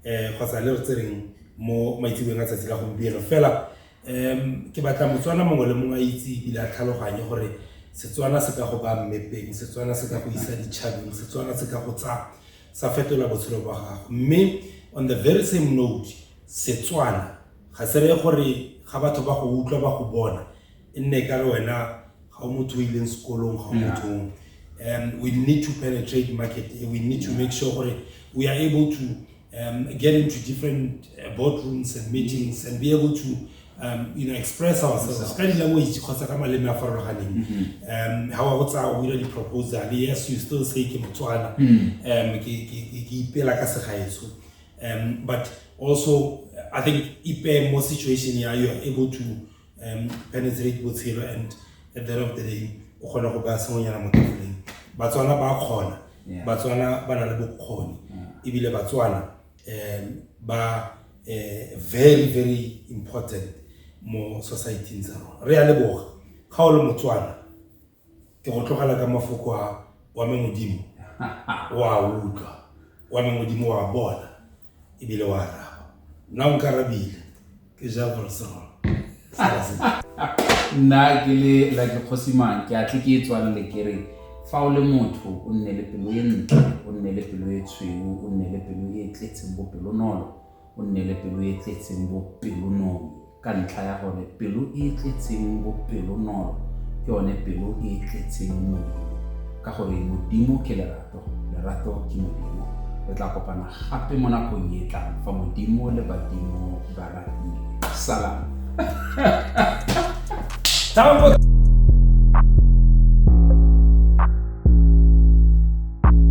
S2: kgotsa le re tsereng mo maitseboeng a tsatsi la gompieno. Fela, ke batla Motswana mongwe le mongwe a itse ebile a tlhaloganye gore Setswana se ka go ba mmepeng, Setswana se ka go isa ditšhabeng, Setswana se ka go tsa sa fetola botshelo ba gago. Mme on the very same note, Setswana ga se reye gore ga batho ba go utlwa ba go bona e nne ka re wena ga o motho o ileng sekolong, ga o motho o. We need to penetrate market. We need to make sure gore we are able to get into different boardrooms and meetings and be able to express ourselves. Ka di-language kgotsa ka maleme a farologaneng. Ha wa go tsaya o dira di-proposal, yes, you still say ke Motswana, ke ipela ka segaetsho. But also, I think ipe mo situation ya you are able to penetrate botshelo and at the end of the day, o kgona go baya sengwenyana mo tafoleng. Batswana ba kgona.
S4: Yeah.
S2: Batswana ba na le bokgoni.
S4: Yeah.
S2: Ebile Batswana, ba very, very important mo society tsa rona. Re a leboga. Ga o le Motswana, ke go tlogela ka mafoko a wa me Modimo, wa utlwa, wa me Modimo wa bona, ebile wa araba. Nna o nkarabile, ke ja Volkswagen.
S4: Nna ke le like Kgosimang, ke a tle ke e tswalele ke re, fa o le motho o nne le pelo e ntle, o nne le pelo e tshweu, o nne le pelo e tletseng bopelonolo, o nne le pelo e tletseng bopelonomi. Ka ntlha ya gore pelo e e tletseng bopelonolo ke yone pelo e e tletseng Modimo, ka gore Modimo ke lerato, lerato ke Modimo. Re tla kopana gape mo nakong e e tlang fa Modimo le badimo ba ratile. Salam.
S2: Tango.